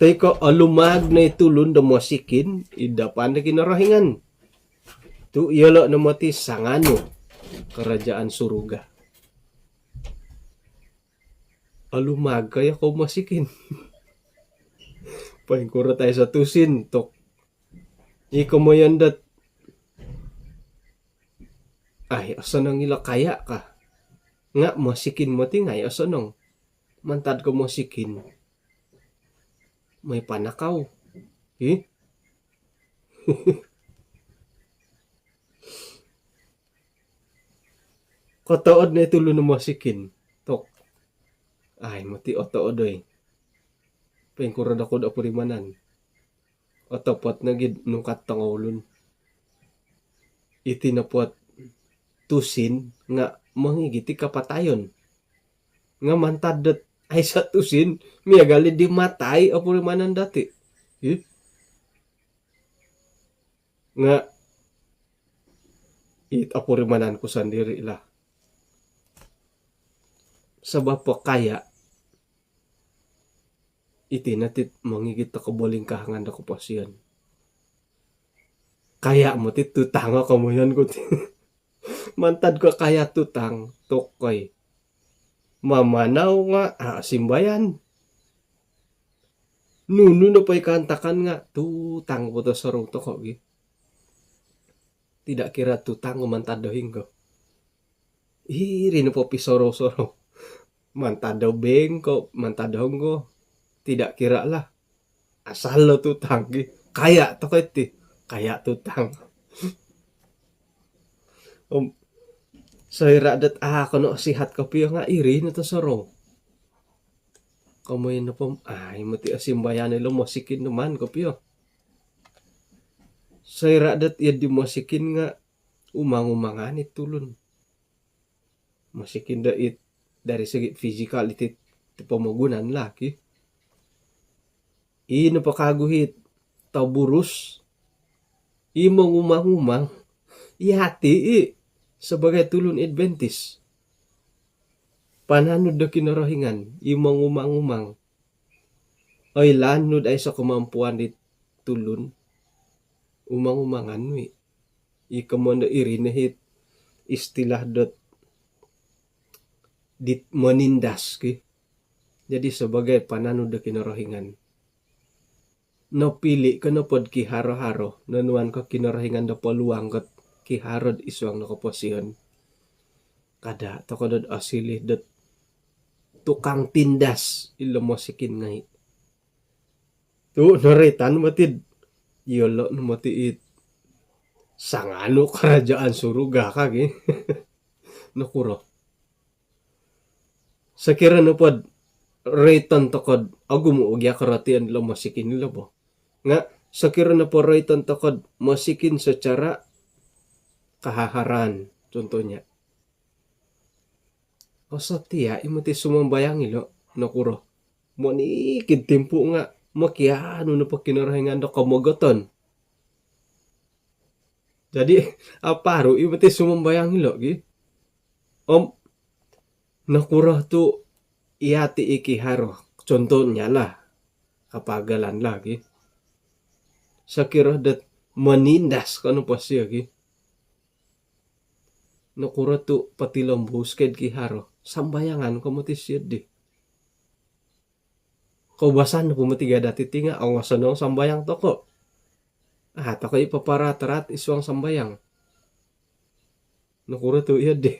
toi ko' olumaag no i tulun do mosikin id dapan do Kinorohingan, tu' iyolo' no moti sanganu karajaan suruga. Olumaag kaya' kou mosikin. Poingkuro tai so tusin tok i komoyon dot ai osonong ilo kaya' ka. Nga' mosikin moti ngai' osonong. Mantad ko mosikin, moi panakau. Hi? Kotood no i tulun o mosikin tok. Ai moti otood oi. Poingkuro dokoyu do purimanan. Otopot nogi'd nungkat tongoulun. Iti nopo't tusin nga' mongigit i kapatayon. Nga' mantad dot aiso' tusin, miagal i di matai o purimanan dati'. Ih. Nga' it opurimanan ku sondiri' lah. Sabap po kaya' iti no ti't mongigit do kobolingkahangan do koposion. Kaya' moti tutang o komoyon ku ti. Mantad ko kaya' tutang, tokoi. Mamanau nga' a' osimbayan. Nunu nopo i kaantakan nga' tutang po tosorou toko' gi. Tidak kira tutang ko mantad do hinggo. Iri nopo pisorou-sorou. Mantad do bank ko, mantad do honggo. Tidak kira lah. Asal lo tutang gi. Kaya' toko' iti. Kaya' tutang. Om soira' dot a' kono sihat kopio nga' iri no tosorou. Komoyon nopo om ai moti osimbayan ilo mosikin do maan kopio. Soira' dot iyo di mosikin nga' umang-umangan i tulun. Mosikin do it dari segi fizikal iti ti pomogunan lah ki. I nopo kagu hit toburus, i mongumang-umang, i hati i sebagai tulun Adventist. Pananud do Kinorohingan, i mongumang-umang. Oilaan nu'd aiso' kemampuan dit tulun, umang-umangan nu i. I komoyon do iri no hit istilah dot dit monindas ki. Jadi sebagai pananud do Kinorohingan. Nopili' ko nopo'd kiharo-haro, nonuan ko Kinorohingan do poluang kot kiharo'd isuang no koposion. Kada' toko' dot osiliu dot tukang tindas ilo mosikin ngai'. Tu' noroitan moti'd iyolo' no moti it sanganu karajaan suruga ka gi. Nokuro? Sokiro nopo'd roiton toko'd ogumu' ogi a' korotian ilo mosikin ilo bo. Nga' Sokiro nopo roiton toko'd mosikin secara kahaharan, contohnya. Osotia' i moti sumambayang ilo', nokuro? Monikid timpu' nga' mokianu nopo Kinorohingan do komogoton. Jadi, aparu i moti sumambayang ilo' gi. Om nokuro tu' iyati' i kiharo? Contohnya lah, kapagalan lah gi. Sokiro dot monindas ko nopo sio gi, nokuro tu' potilombus ko'd kiharo? Sambayangan ko moti sio di. Koubasan nopo moti gia dati' ti nga' ongosonong sambayang toko'. A' toko' i paparaat-raat i suang sambayang. Nokuro tu' iyo di.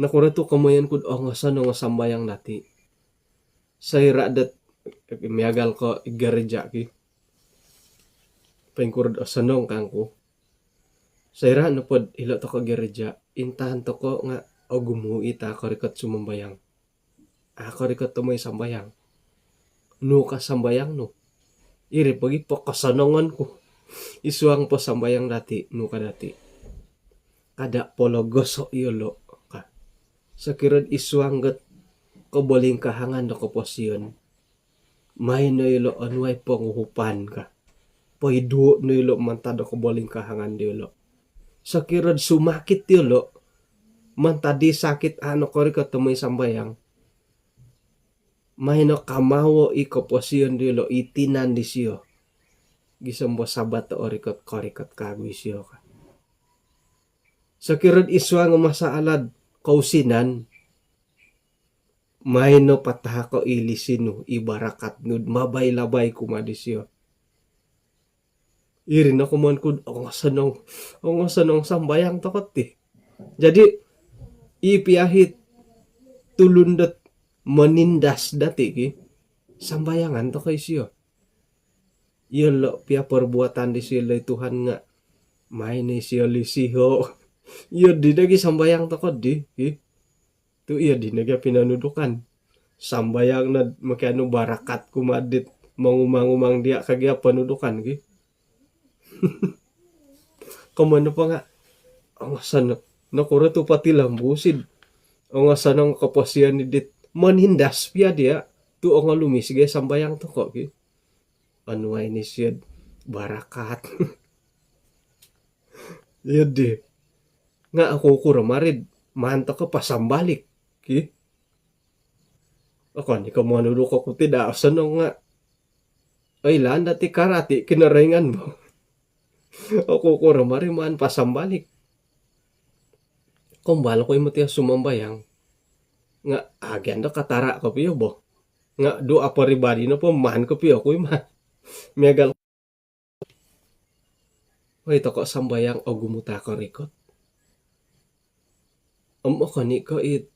Nokuro tu' komoyon ku'd ongosonong o sambayang dati'? Soira' dot miagal ko' i gereja' ki, poingkuro'd osonong kangku. Soira' nopod ilo' toko' gereja', intaan toko' nga' ogumu' i ta korikot sumambayang. A' korikot tomoi sambayang. Nu ka sambayang nu? Iri pogi po kosonongon ku i suang po sambayang dati', nu ka dati'? Kada' pologoso' iyolo' ka. Sokiro'd i suang got kobolingkahangan do koposion, maino iyolo' onuai ponguhupan ka. Poiduo' no iyolo' mantad do kobolingkahangan diyolo'. Sokiro'd sumakit iyolo' mantad di sakit, a' nokorikot tomoi sambayang, maino kamawo' i koposion diyolo', i tinan disio. Gisom bo Sabat do orikot, korikot kagu isio ka. Sokiro'd i suang o masaala'd kousinan, maino patahako' i lisi nu, i barakat nu'd mabai-labai kumaa disio. Iri no komoyon ku'd ongosonong, ongosonong sambayang toko' ti. Jadi, i piahi' tulun dot monindas dati' ki, sambayangan toko' isio. Iyolo' pia perbuatan disio lo i Tuhan nga' maino isio lisiho'. Iyo di nogi sambayang toko' di ki. Tu' iyo di nogi pinonudukan. Sambayang nod mokianu barakat kumaa dit mongumang-umang diya' ka gia ponudukan ki. Komoyon nopo nga' ongosonong, nokuro tu' potilombusi'd ongosonong koposion i dit monindas pia diya', tu' ongolumis gia sambayang toko' ki. Onuai ni sio'd barakat. Iyo di. Nga' oku kuro mari'd maan toko' pasambalik ki. Okon i ko' monuduk oku ti daa osonong nga' oilaan dati' karati' Kinorohingan bo. Oku kuro mari maan pasambalik. Kombal oku i moti sumambayang. Nga' agian do katara' kopio bo. Nga' doa peribadi nopo maan kopio oku i ma. Miagal oi toko' sambayang ogumu' ta korikot. Om okon i' ko' it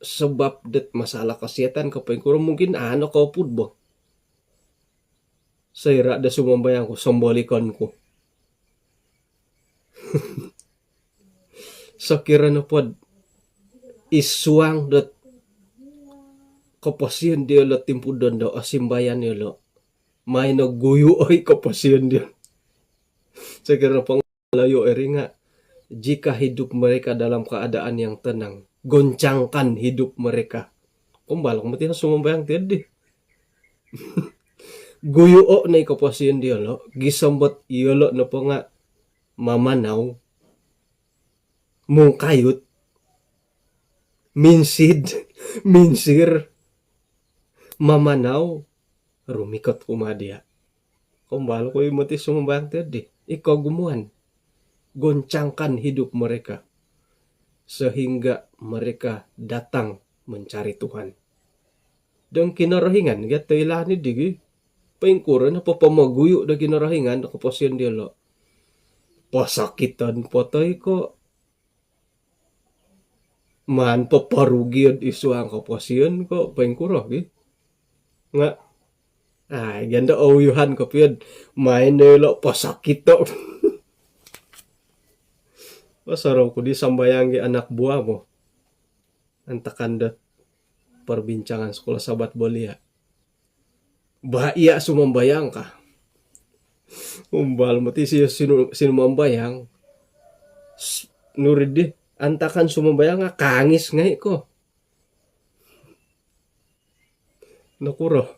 sebab dot masalah kesihatan ko' poingkuro, mungkin a' no koopud bo. Soira' do sumambayang ku, sombolikon ku. Sokiro nopod i suang dot koposion diyolo' timpu dondo, osimbayan iyolo', maino guyu' oi koposion diyo. Sokiro nopo nga' loyo' iri nga', jika hidup mereka dalam keadaan yang tenang, goncangkan hidup mereka. Kombal oku moti sumambayang tiyo di. Guyuo' no i koposion diyolo', gisom dot iyolo' nopo nga' mamanau, mungkayut, minsid, minsir, mamanau, rumikot kumaa diya'. Kombal oku i moti sumambayang tiyo di, i kogumuan. Goncangkan hidup mereka, sehingga mereka datang mencari Tuhan. Dong Kinorohingan gia toilaan di gi. Poingkuro nopo pomoguyu' do Kinorohingan do koposion diyolo'? Posokiton po toi ko' maan poporugion i suang koposion ko' poingkuro gi. Nga' ai, ganda ouyuhan kopio'd maino iyolo' posokito'. Osorou ku di sambayang gi anak buah bo. Antakan dot perbincangan sekolah Sabat bolia'. Ba iya sumambayang ka. Umbal moti si sinu, sinumambayang. Nuri di antakan sumambayang nga kangis ngai ko. Nokuro?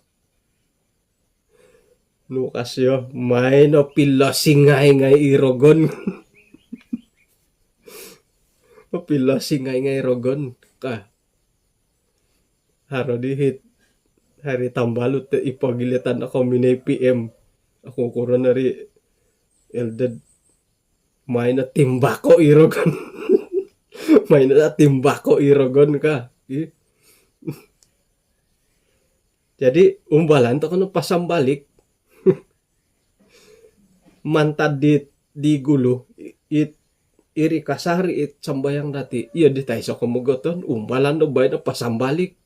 Nu ka sio, mai no pilosingai ngai i rogon. Pilosingai ngai rogon ka. Haro di hit hari tambalut te ipogilitan ako minai P M. Aku ukuran dari Eldad. Mai no timbako i rogon. Mai no timbako i rogon ka. Jadi umbalan toko no pasambalik. Mantad di, di gulu it, iri kasari it sambayang dati. Iyo di taiso ko mogoton umbalan do bai do pasambalik.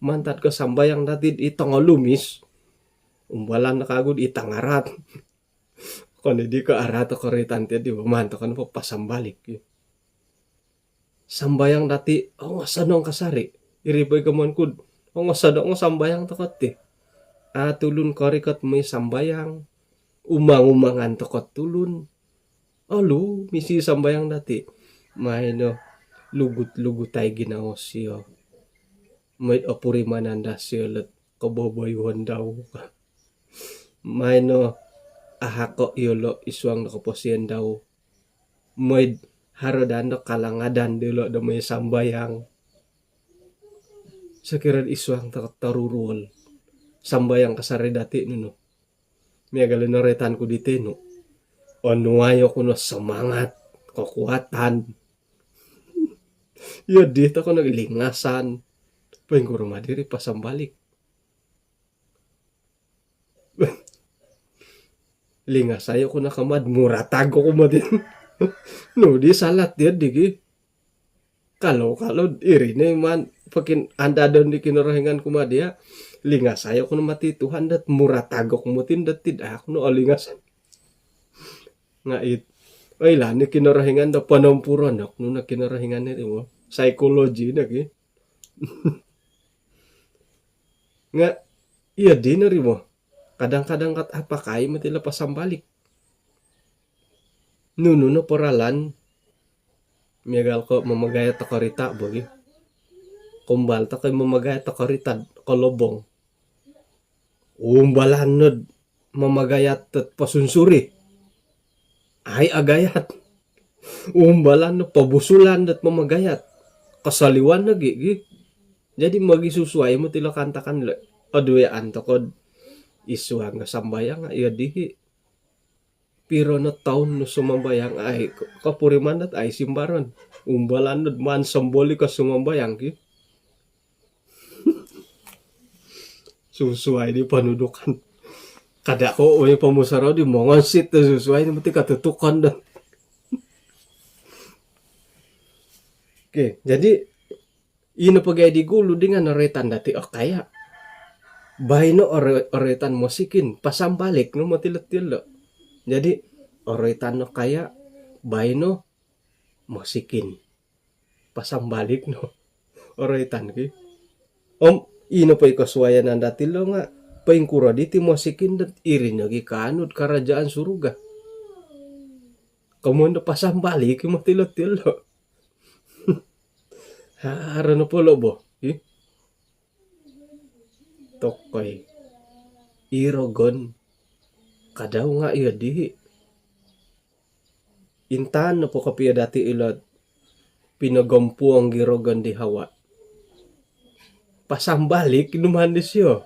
Mantad ko sambayang dati i tongolumis, umbalan do kagu di tangarat. Koni di ko araat o koroitan ti di, maan toko no pasambalik. Sambayang dati ongosodong kasari. Iri po i komoyon kud ongosodong o sambayang toko ti. A tulun korikot moi sambayang, umang-umangan toko tulun. Olumis i sambayang dati. Mai no lugut-lugutai ginawo sio. Moi'd opurimanan da sio lot koboboyuhon dau. Mai no ahako iyolo isuang do koposion dau. Moi'd haro daa do kalangadan diolo do moi sambayang. Sokiro isuang toko toruruol sambayang kasari dati nunu. Miagal i noroitan ku di tinu. Onuai oku no semangat, kekuatan. Iyo di toko no lingasan. Poingkuro ma diri pasambalik. Lingasai oku no kama do muratag oku moti. Nu di salat iyo di gi. Kalau, kalau iri no maan pokiandadon di Kinorohingan kumaa dia. Lingasai oku no moti Tuhan dot muratag oku moti dot tidak aku no olingasan. Nga it, oilaan ni Kinorohingan do ponompuron dok nu no Kinorohingan ni rimo. Psikologi no ki. Nga iyo di no rimo. Kadang-kadang kat apakai moti lo pasambalik. Nunu no poralan, miagal ko mamagayat o korita bo gi. Kumbal toko i mamagayat o korita kolobong. Umbalan nod mamagayat dot posunsuri. Ai agayat. Umbalan no pobusulan dot mamagayat. Kosoliwan nogi gi. Jadi mogisusuai moti lo kaantakan lo. Oduwean toko do isuang o sambayang nga iyo di hi. Piro no toun nu sumambayang ai ko-, kopuriman dot ai simbaron. Umbalan nod maan sambolik o sumambayang ki. Susuai di ponudukan. Kada ko oi pomusarou di mongonsit do susuai di moti katutukon do. Oke, jadi ino pogi di gulu di nga noroitan dati o kaya. Baino oro-, oroitan mosikin, pasambalik no moti lo ti lo. Jadi oroitan o kaya, baino mosikin. Pasambalik no oroitan ki. Om ino po i kosuayanan dati lo nga poingkuro diti mosikin dot iri nogi kaanu do karajaan suruga. Komoyon do pasambalik i moti lo ti lo. Haro nopo lo bo. Ih. Tokoi. I rogon. Kadau nga iyo di. Intaan nopo kopio dati ilo pinogompuong di rogon di Hawa. Pasambalik i numaan disio.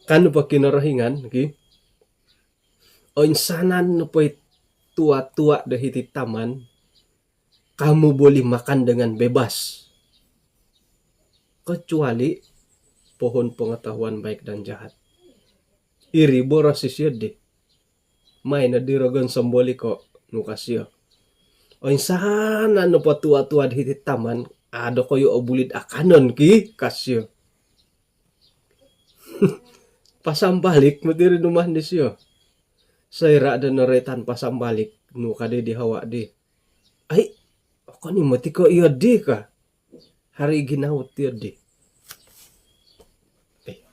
Kanu po Kinorohingan ki. Oinsanan nopo i tua-tua do hiti taman, kamu boleh makan dengan bebas. Kecuali pohon pengetahuan baik dan jahat. Iri boros isio di. Mai no di rogon samboliko nu ka sio. Oinsanan nopo tua-tua do hiti taman, a dokoyu obuli do akanon ki ka sio. Pasambalik moti iri numaan disio. Soira do noroitan pasambalik nu ka di di Hawa di. Ai, okon i moti ko iyo di ka. Haro i ginawo ti iyo di.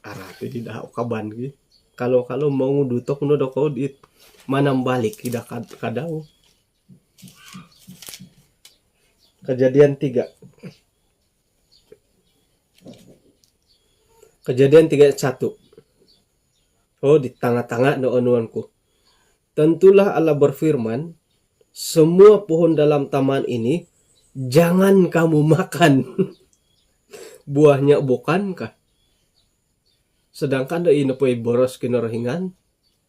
Arati di daa ukaban ki. Kalau-kalau mongudu tokou no dokou dit manambalik ki daa kad-, kadau. Kejadian tiga. Kejadian tiga ayat satu. Oh, di tanga-tanga no onuan ku. Tentulah Allah berfirman, "Semua pohon dalam taman ini jangan kamu makan." Buahnya bukankah? Sedangkan do ino po i boros Kinorohingan,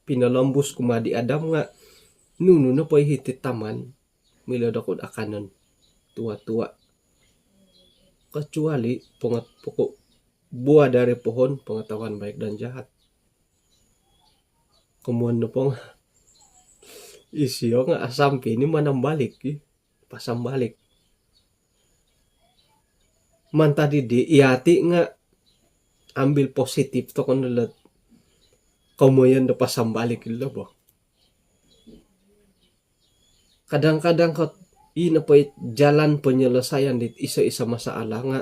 pinolombus kumaa di Adam nga, nunu nopo i hiti taman, milo dokou do akanon, tua-tua. Kecuali pongot-, pokok buah dari pohon pengetahuan baik dan jahat. Komoyon nopo nga, isio nga asampi ni manambalik ki, pasambalik. Mantad di, iyati nga ambil positif tokou no lo komoyon do pasambalik ilo bo. Kadang-kadang ko ino po i jalan penyelesaian di iso-iso masalah nga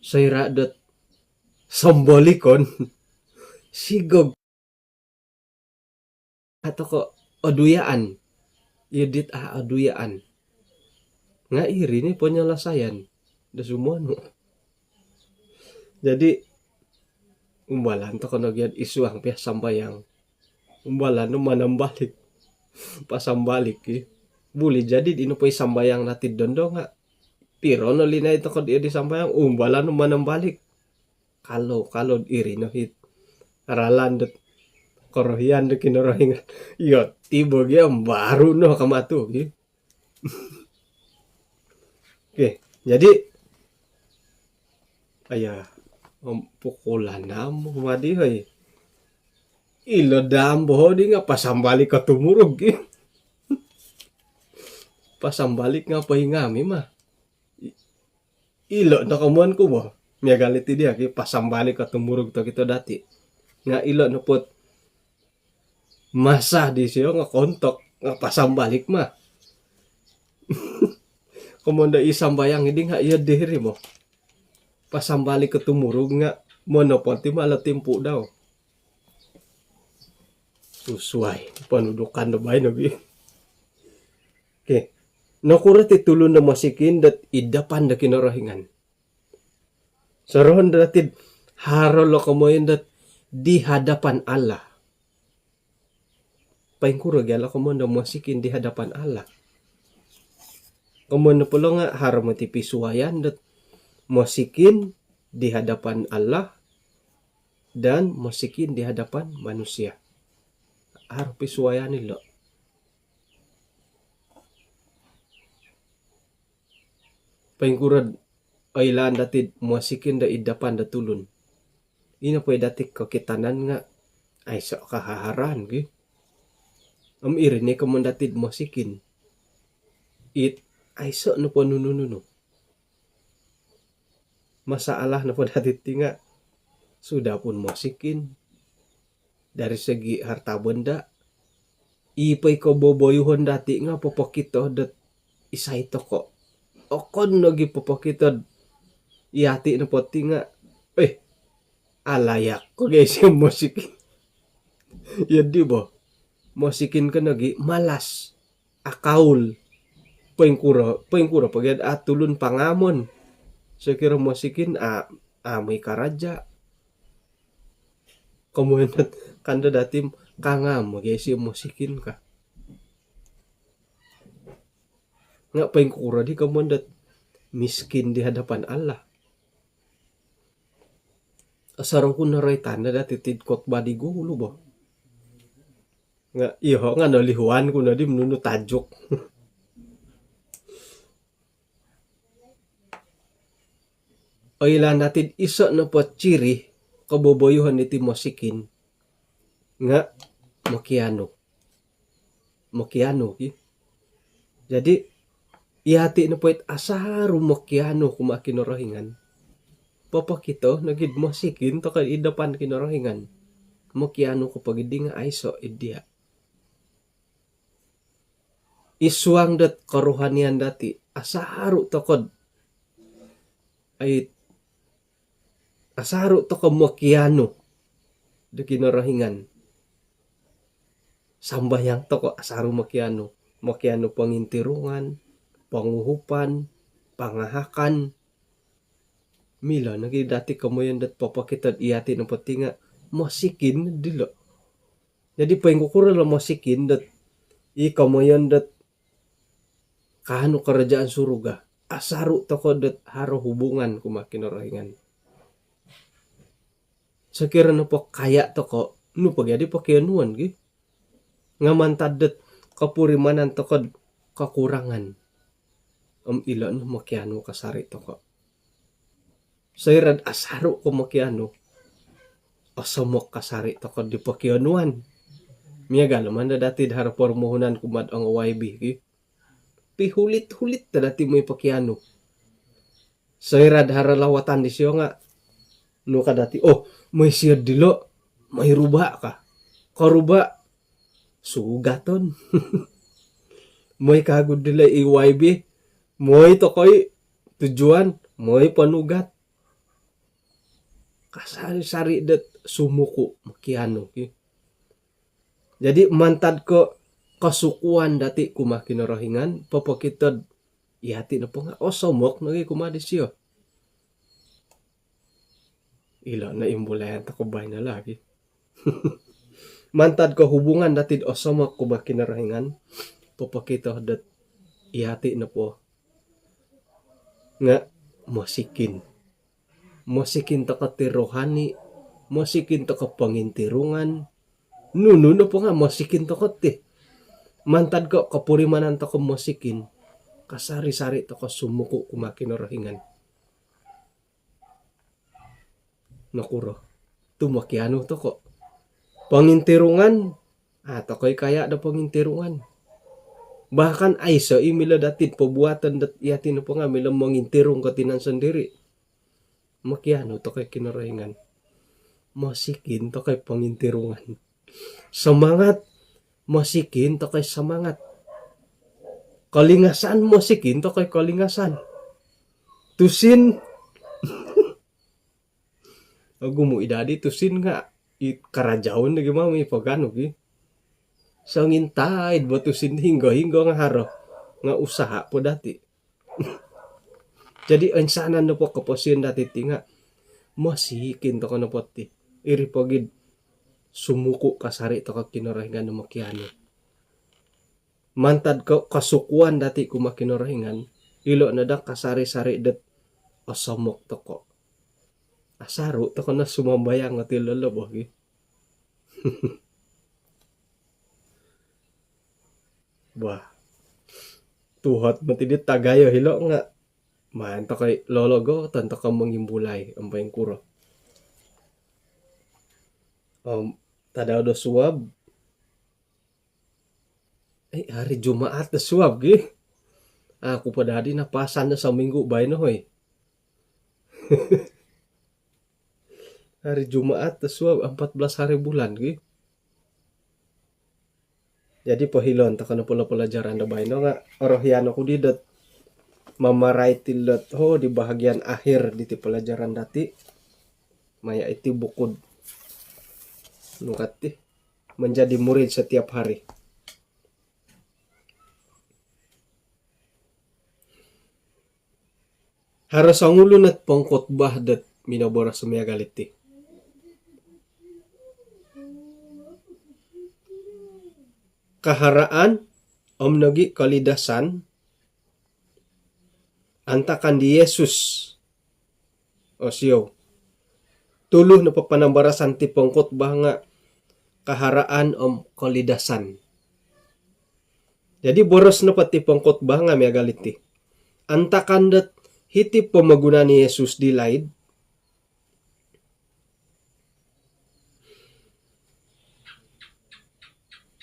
soira dot sambalikon sigog atau ko oduyaan. Iyo dit a oduyaan. Nga iri ni penyelesaian do sumonu. Jadi, umbalan tokou no gia id suang pia sambayang. Umbalan no manambalik. Pasambalik ki. Buli jadi ino po i sambayang dati dondo nga piro no linaid tokou di, di sambayang, umbalan no manambalik. Kalau, kalau iri no hit ralan dot korohian do Kinorohingan. Iyo, tibo gia baru no kamatu ki. Okey, jadi, aya, om, pukul anam madi, hoi. Ilo dam boho di nga pasambalik ka tumurug, ki. Pasambalik nga po ingami mah. I-, ilo no komoyon ku bo. Miagal iti dia, ki, pasambalik ka tumurug tokito dati. Nga ilo no pot masa disio nga kontok, nga pasambalik mah. Komoyon do i sambayang idi nga iyo diri mo. Pasambalik ka tumurug nga monopot i malo timpu dau. Susuai panudukan do baino gi. Okey. Nokuro ti tulun do mosikin dot id dapan do Kinorohingan? Sorohon dati haro lo komoyon dot di hadapan Allah. Poingkuro gia lo komoyon do mosikin di hadapan Allah? Komoyon nopo lo nga haro moti pisuayan dot mosikin di hadapan Allah dan mosikin di hadapan manusia. Haro pisuayan ilo. Poingkuro oilaan dati mosikin do id dapan do tulun? Ino po i dati kokitanan nga aiso kahaharan gi. Om iri ni komoyon dati mosikin. It aiso nopo nunu-nunu. Masalah nopo dati ti nga sudah pun mosikin dari segi harta benda, i po i koboboyuhon dati nga popokito dot isai tokou. Okon nogi popokito dot iyati nopo ti nga, eh, alayak ko gia isio mosikin. Iyo di bo. Mosikin ko nogi malas akaul. Poingkuro, poingkuro po gia a tulun pangamon. Sokiro mosikin a, a moi karaja. Komoyon dot kando dati kangamo gia isio mosikin ka. Nga poingkuro di komoyon dot miskin di hadapan Allah? Asaro ku noroitan dati id khotbah di gulu bo. Nga iyo nga nolihuan ku nodi nunu tajuk. Oilaan dati iso nopo ciri koboboyuhon diti mosikin nga mokianu. Mokianu ki. Jadi iyati nopo it asaru mokianu kumaa Kinorohingan, popokito nogi do mosikin tokou id dapan Kinorohingan. Mokianu ko po gia di nga aiso id dia. Id suang dot kerohanian dati, asaru tokou dot ai Asaru toko mokianu do Kinorohingan. Sambayang toko asaru mokianu. Mokianu pongintirungan, ponguhupan, pangahakan. Milo nogi dati komoyon dot popokito dot iyati nopo ti nga mosikin dilo. Jadi poingkukuro lo mosikin dot i komoyon dot kaanu kerajaan surga. Asaru toko dot haro hubungan kumaa Kinorohingan. Sokiro nopo kaya toko, nu pogi adi pokionuon gi. Nga mantad dot kopurimanan toko do kokurangan. Om ilo no mokianu kasari toko. Soira do asaru ko mokianu, osomok kasari toko di pokionuan. Miagal manda dati do haro permohonan kumaa do ongo Y B ki. Pihulit-hulit ta dati moi pokianu. Soira do haro lawatan disio nga, nu ka dati, oh, moi sio dilo, moi ruba ka. Koruba, sugaton. Moi kagu dilo i Y B, moi tokoi tujuan, moi ponugat. Kasari-sari dot sumuku mokianu ki. Jadi mantad ko kosukuan dati kumaa Kinorohingan, popokito do iyati nopo nga osomok nogi kumaa disio. Ilo no imbulayan toko baino lagi. Mantad ko hubungan dati do osomok kumaa Kinorohingan, popokito dot iyati nopo nga mosikin. Mosikin toko ti rohani, mosikin toko pongintirungan. Nunu nopo nga mosikin toko ti. Mantad ko kopurimanan toko mosikin, kasari-sari toko sumuku kumaa Kinorohingan. Nokuro? Tu mokianu toko. Pongintirungan, ah, tokoi kaya do pongintirungan. Bahkan aiso i milo dati do pobuaton dot iyati nopo nga milo mongintirung ko tinan sondiri. Mokianu tokoi Kinorohingan. Mosikin tokoi pongintirungan. Semangat, mosikin tokoi semangat. Kolingasan, mosikin tokoi kolingasan. Tusin, ogumu i dadi tusin nga i karajaon dagi mami paganu gi. Songintaid bo tusin hinggo-hinggo nga haro. Nga usaha po dati. Jadi insanan nopo koposion dati ti nga mosikin toko nopo ti. Iri pogi do sumuku kasari toko Kinorohingan do mokianu. Mantad ko kosukuan dati kumaa Kinorohingan, ilo no do kasari-sari dot osomok toko. Asaru toko no sumambayang oti lolobo gi. Bah. Tuhot moti di tagayo hilo nga maan tokoi lologo, tontok mongimbulai, om poingkuro. Om tadau do suab. Eh, hari Jumaat do suab gi. Aku po dadi napasan do saminggu baino, hoi. Hari Jumaat do suab, empat belas hari bulan gi. Jadi pohilon toko no polo pelajaran do baino nga orohian oku di dot mamarait ti dot, ho, di bahagian akhir diti pelajaran dati. Maya iti buku do nu ka ti, Menjadi Murid Setiap Hari. Haro songulun ot pengkhotbah dot minoboros miagal iti. Kaharaan om nogi kolidasan antakan di Yesus. Osiou. Tulu nopo panambarasan ti pengkhotbah nga kaharaan om kolidasan. Jadi boros nopo ti pengkhotbah nga miagal iti. Antakan dot hiti pomogunan ni Yesus di laid,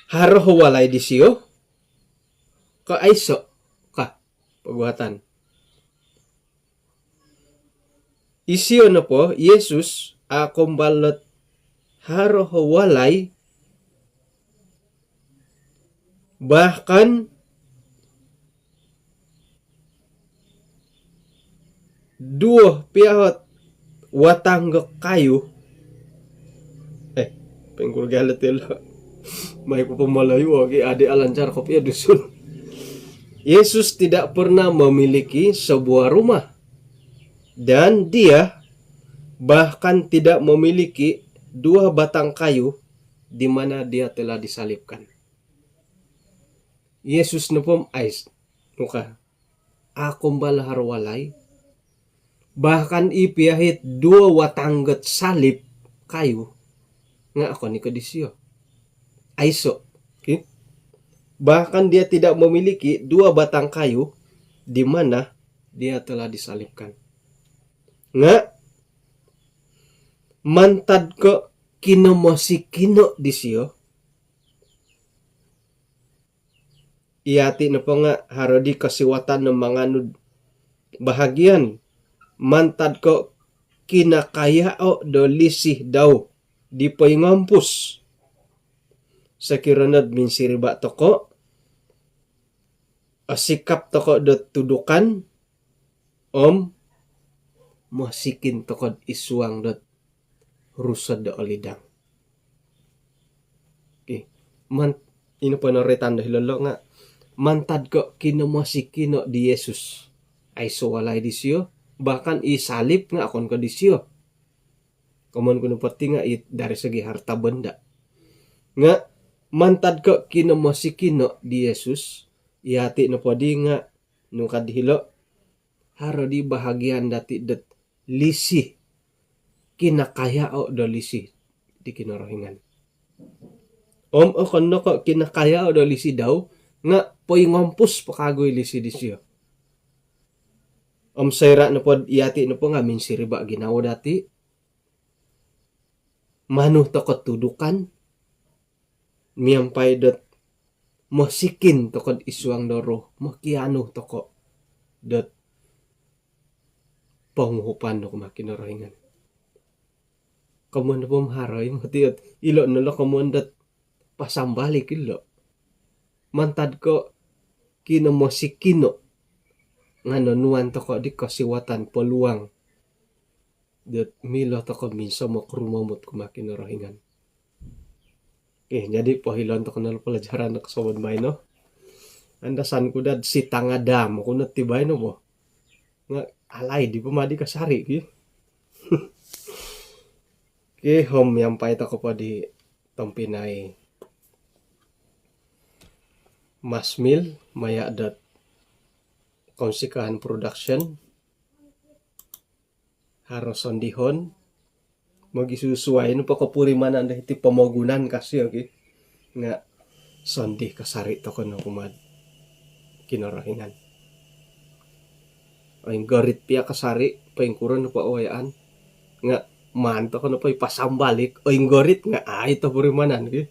haro ho walai disio ko aiso ka poguhatan. Isio nopo, Yesus, a kombal dot haro ho walai, bahkan duo pia ot watang do kayu. Eh, pengkul galet ya lo. Mai ku pemalayu ogi adi alancar kopi ya Dusun. Yesus tidak pernah memiliki sebuah rumah. Dan dia bahkan tidak memiliki dua batang kayu di mana dia telah disalibkan. Yesus nopo om ais, muka, a' kombal haro walai. Bahkan i pia hit duo watang dot salib kayu nga okon i ko disio. Aiso. Okey. Bahkan dia tidak memiliki dua batang kayu di mana dia telah disalibkan. Nga mantad ko kinomosikino disio, iyati nopo nga haro di kosiwatan do manganu do bahagian mantad ko kinakayao do lisi dau di poingompus. Sokiro nod minsiriba toko, osikap toko do tudukan, om mosikin toko id suang dot Rusod do Olidang. Okey. Man-, ino po noroitan do hilo lo nga mantad ko kinomosikino di Yesus, aiso walai disio, bahkan i salib nga okon ko disio. Komoyon ku nopo ti nga i dari segi harta benda. Nga mantad ko kinomosikino di Yesus, iyati nopo di nga nung ka di hilo, haro di bahagian dati dot lisi, kinakayao do lisi di Kinorohingan. Om okon no ko kinakayao do lisi dau, nga poingompus po kagu i lisi disio. Om soira nopo iyati nopo nga minsiriba ginawo dati, manu toko tudukan, miampai dot mosikin toko id suang do Roh, mokianu toko dot ponguhupan do kumaa Kinorohingan. Komoyon nopo om haro i moti ot ilo no lo komoyon dot pasambalik ilo. Mantad ko kinomosikino nga nonuan toko di kosiwatan, peluang dot milo toko minsomok rumomut kumaa Kinorohingan. Okey, jadi pohilon toko no pelajaran do kosuabon baino. Andasan ku dot si tanga dam ku no ti baino bo. Nga alai di pemadi kasari ki. Okey, om miampai toko po di tompinai Masmil maya dot Kounsikahan Production. Haro sondihon, mogisusuai nopo kopurimanan do hiti pomogunan kasio ki. Nga sondih kasari toko no kumaa Kinorohingan. Oinggorit pia kasari, poingkuro nopo awayaan. Nga maan toko nopo ipasambalik, oinggorit nga ai topurimanan ki.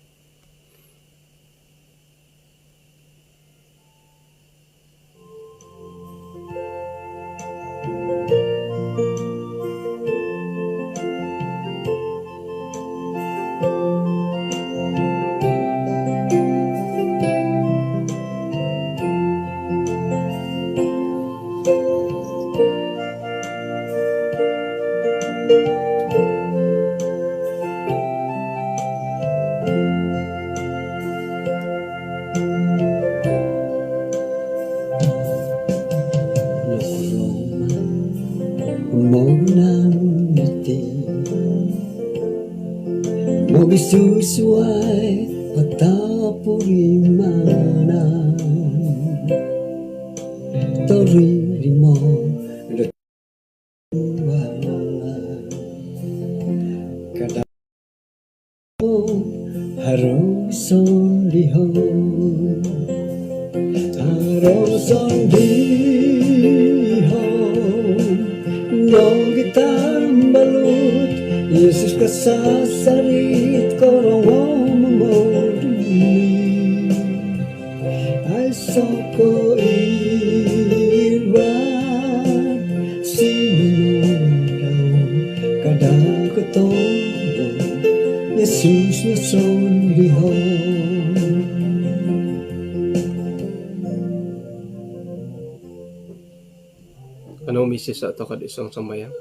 Nokorongou mogunan diti mogisusuai o topurimanan, torimo do Tuhan. Kada haro sondihon, haro sondihon nogi tambalut, Yesus kasasari korongou momoduli. Aiso koirad sinonondau, kada kotondo, Yesus no sondihon. Kanou misisa' toko' id suang sambayang.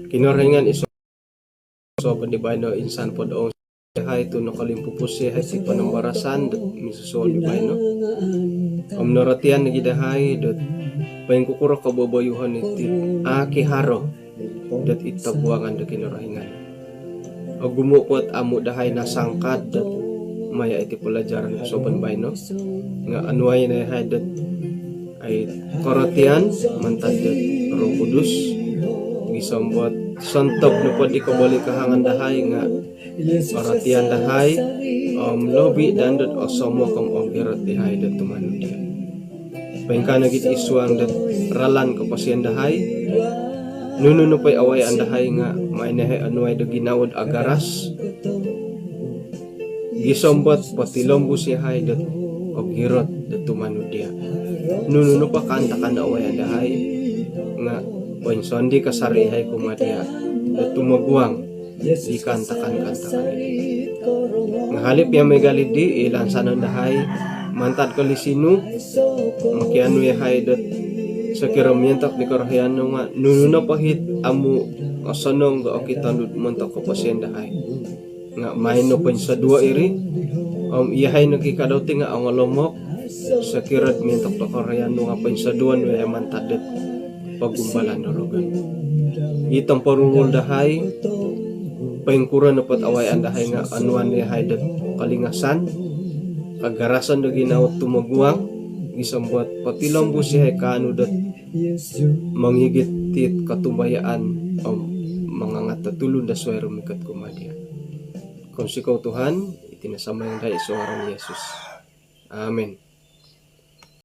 Kinorohingan iso po di baino insan po do ong yahai tu' nokolimpupus yahai ti panambarasan dot minsusuo di baino. Om norotian nogi dahai dot poingkukuro koboboyuhon iti aki haro dot id tobuangan do Kinorohingan. Ogumu' po't amu' dahai nasangkad dot maya' iti palajaran kosuabon baino nga' onuai no yahai dot ai korotian mantad dot Roh Kudus gisom dot sontob nopo di kobolingkahangan dahai nga' orotian dahai om lobi' dan dot osomok om ogirot dahai dot tumanud diya'. Poingkaa nogi id suang dot ralan koposion dahai, nunu nopo i awayaan dahai nga' main yahai onuai do ginawo dot agaras gisom dot potilombus yahai dot ogirot dot tumanud diya'. Nunu nopo kaantakan do awayaan dahai nga' poinsandi kasari yahai kumaa diya' dot tumoguang di kaantakan-kaantakan. Nga' hali' piya miagal iddi i lansanon dahai mantad kolisinu, mokianu yahai dot sokiro miontok di korohian nu nga' nunu nopo hit amu' osonong do okiton nu montok koposion dahai nga' main no poinsoduo iri. Om iyahai nogi kadau ti nga' ongolomok sokiro miontok do korohian nu nga' poinsoduo nu yahai mantad dot pogumbalan do rogon. I tomporurul dahai, poingkuro nopo't awayaan dahai nga' onuan yahai dot kolingasan, kagarasan do ginawo tumoguang gisom dot potilombus yahai kaanu dot mongigit tit kotumbayaan om mangangat do tulun do suwai rumikot kumaa diya'. Kounsikou Tuhan, iti no sambayang dahai id suang ngaran Yesus. Amin.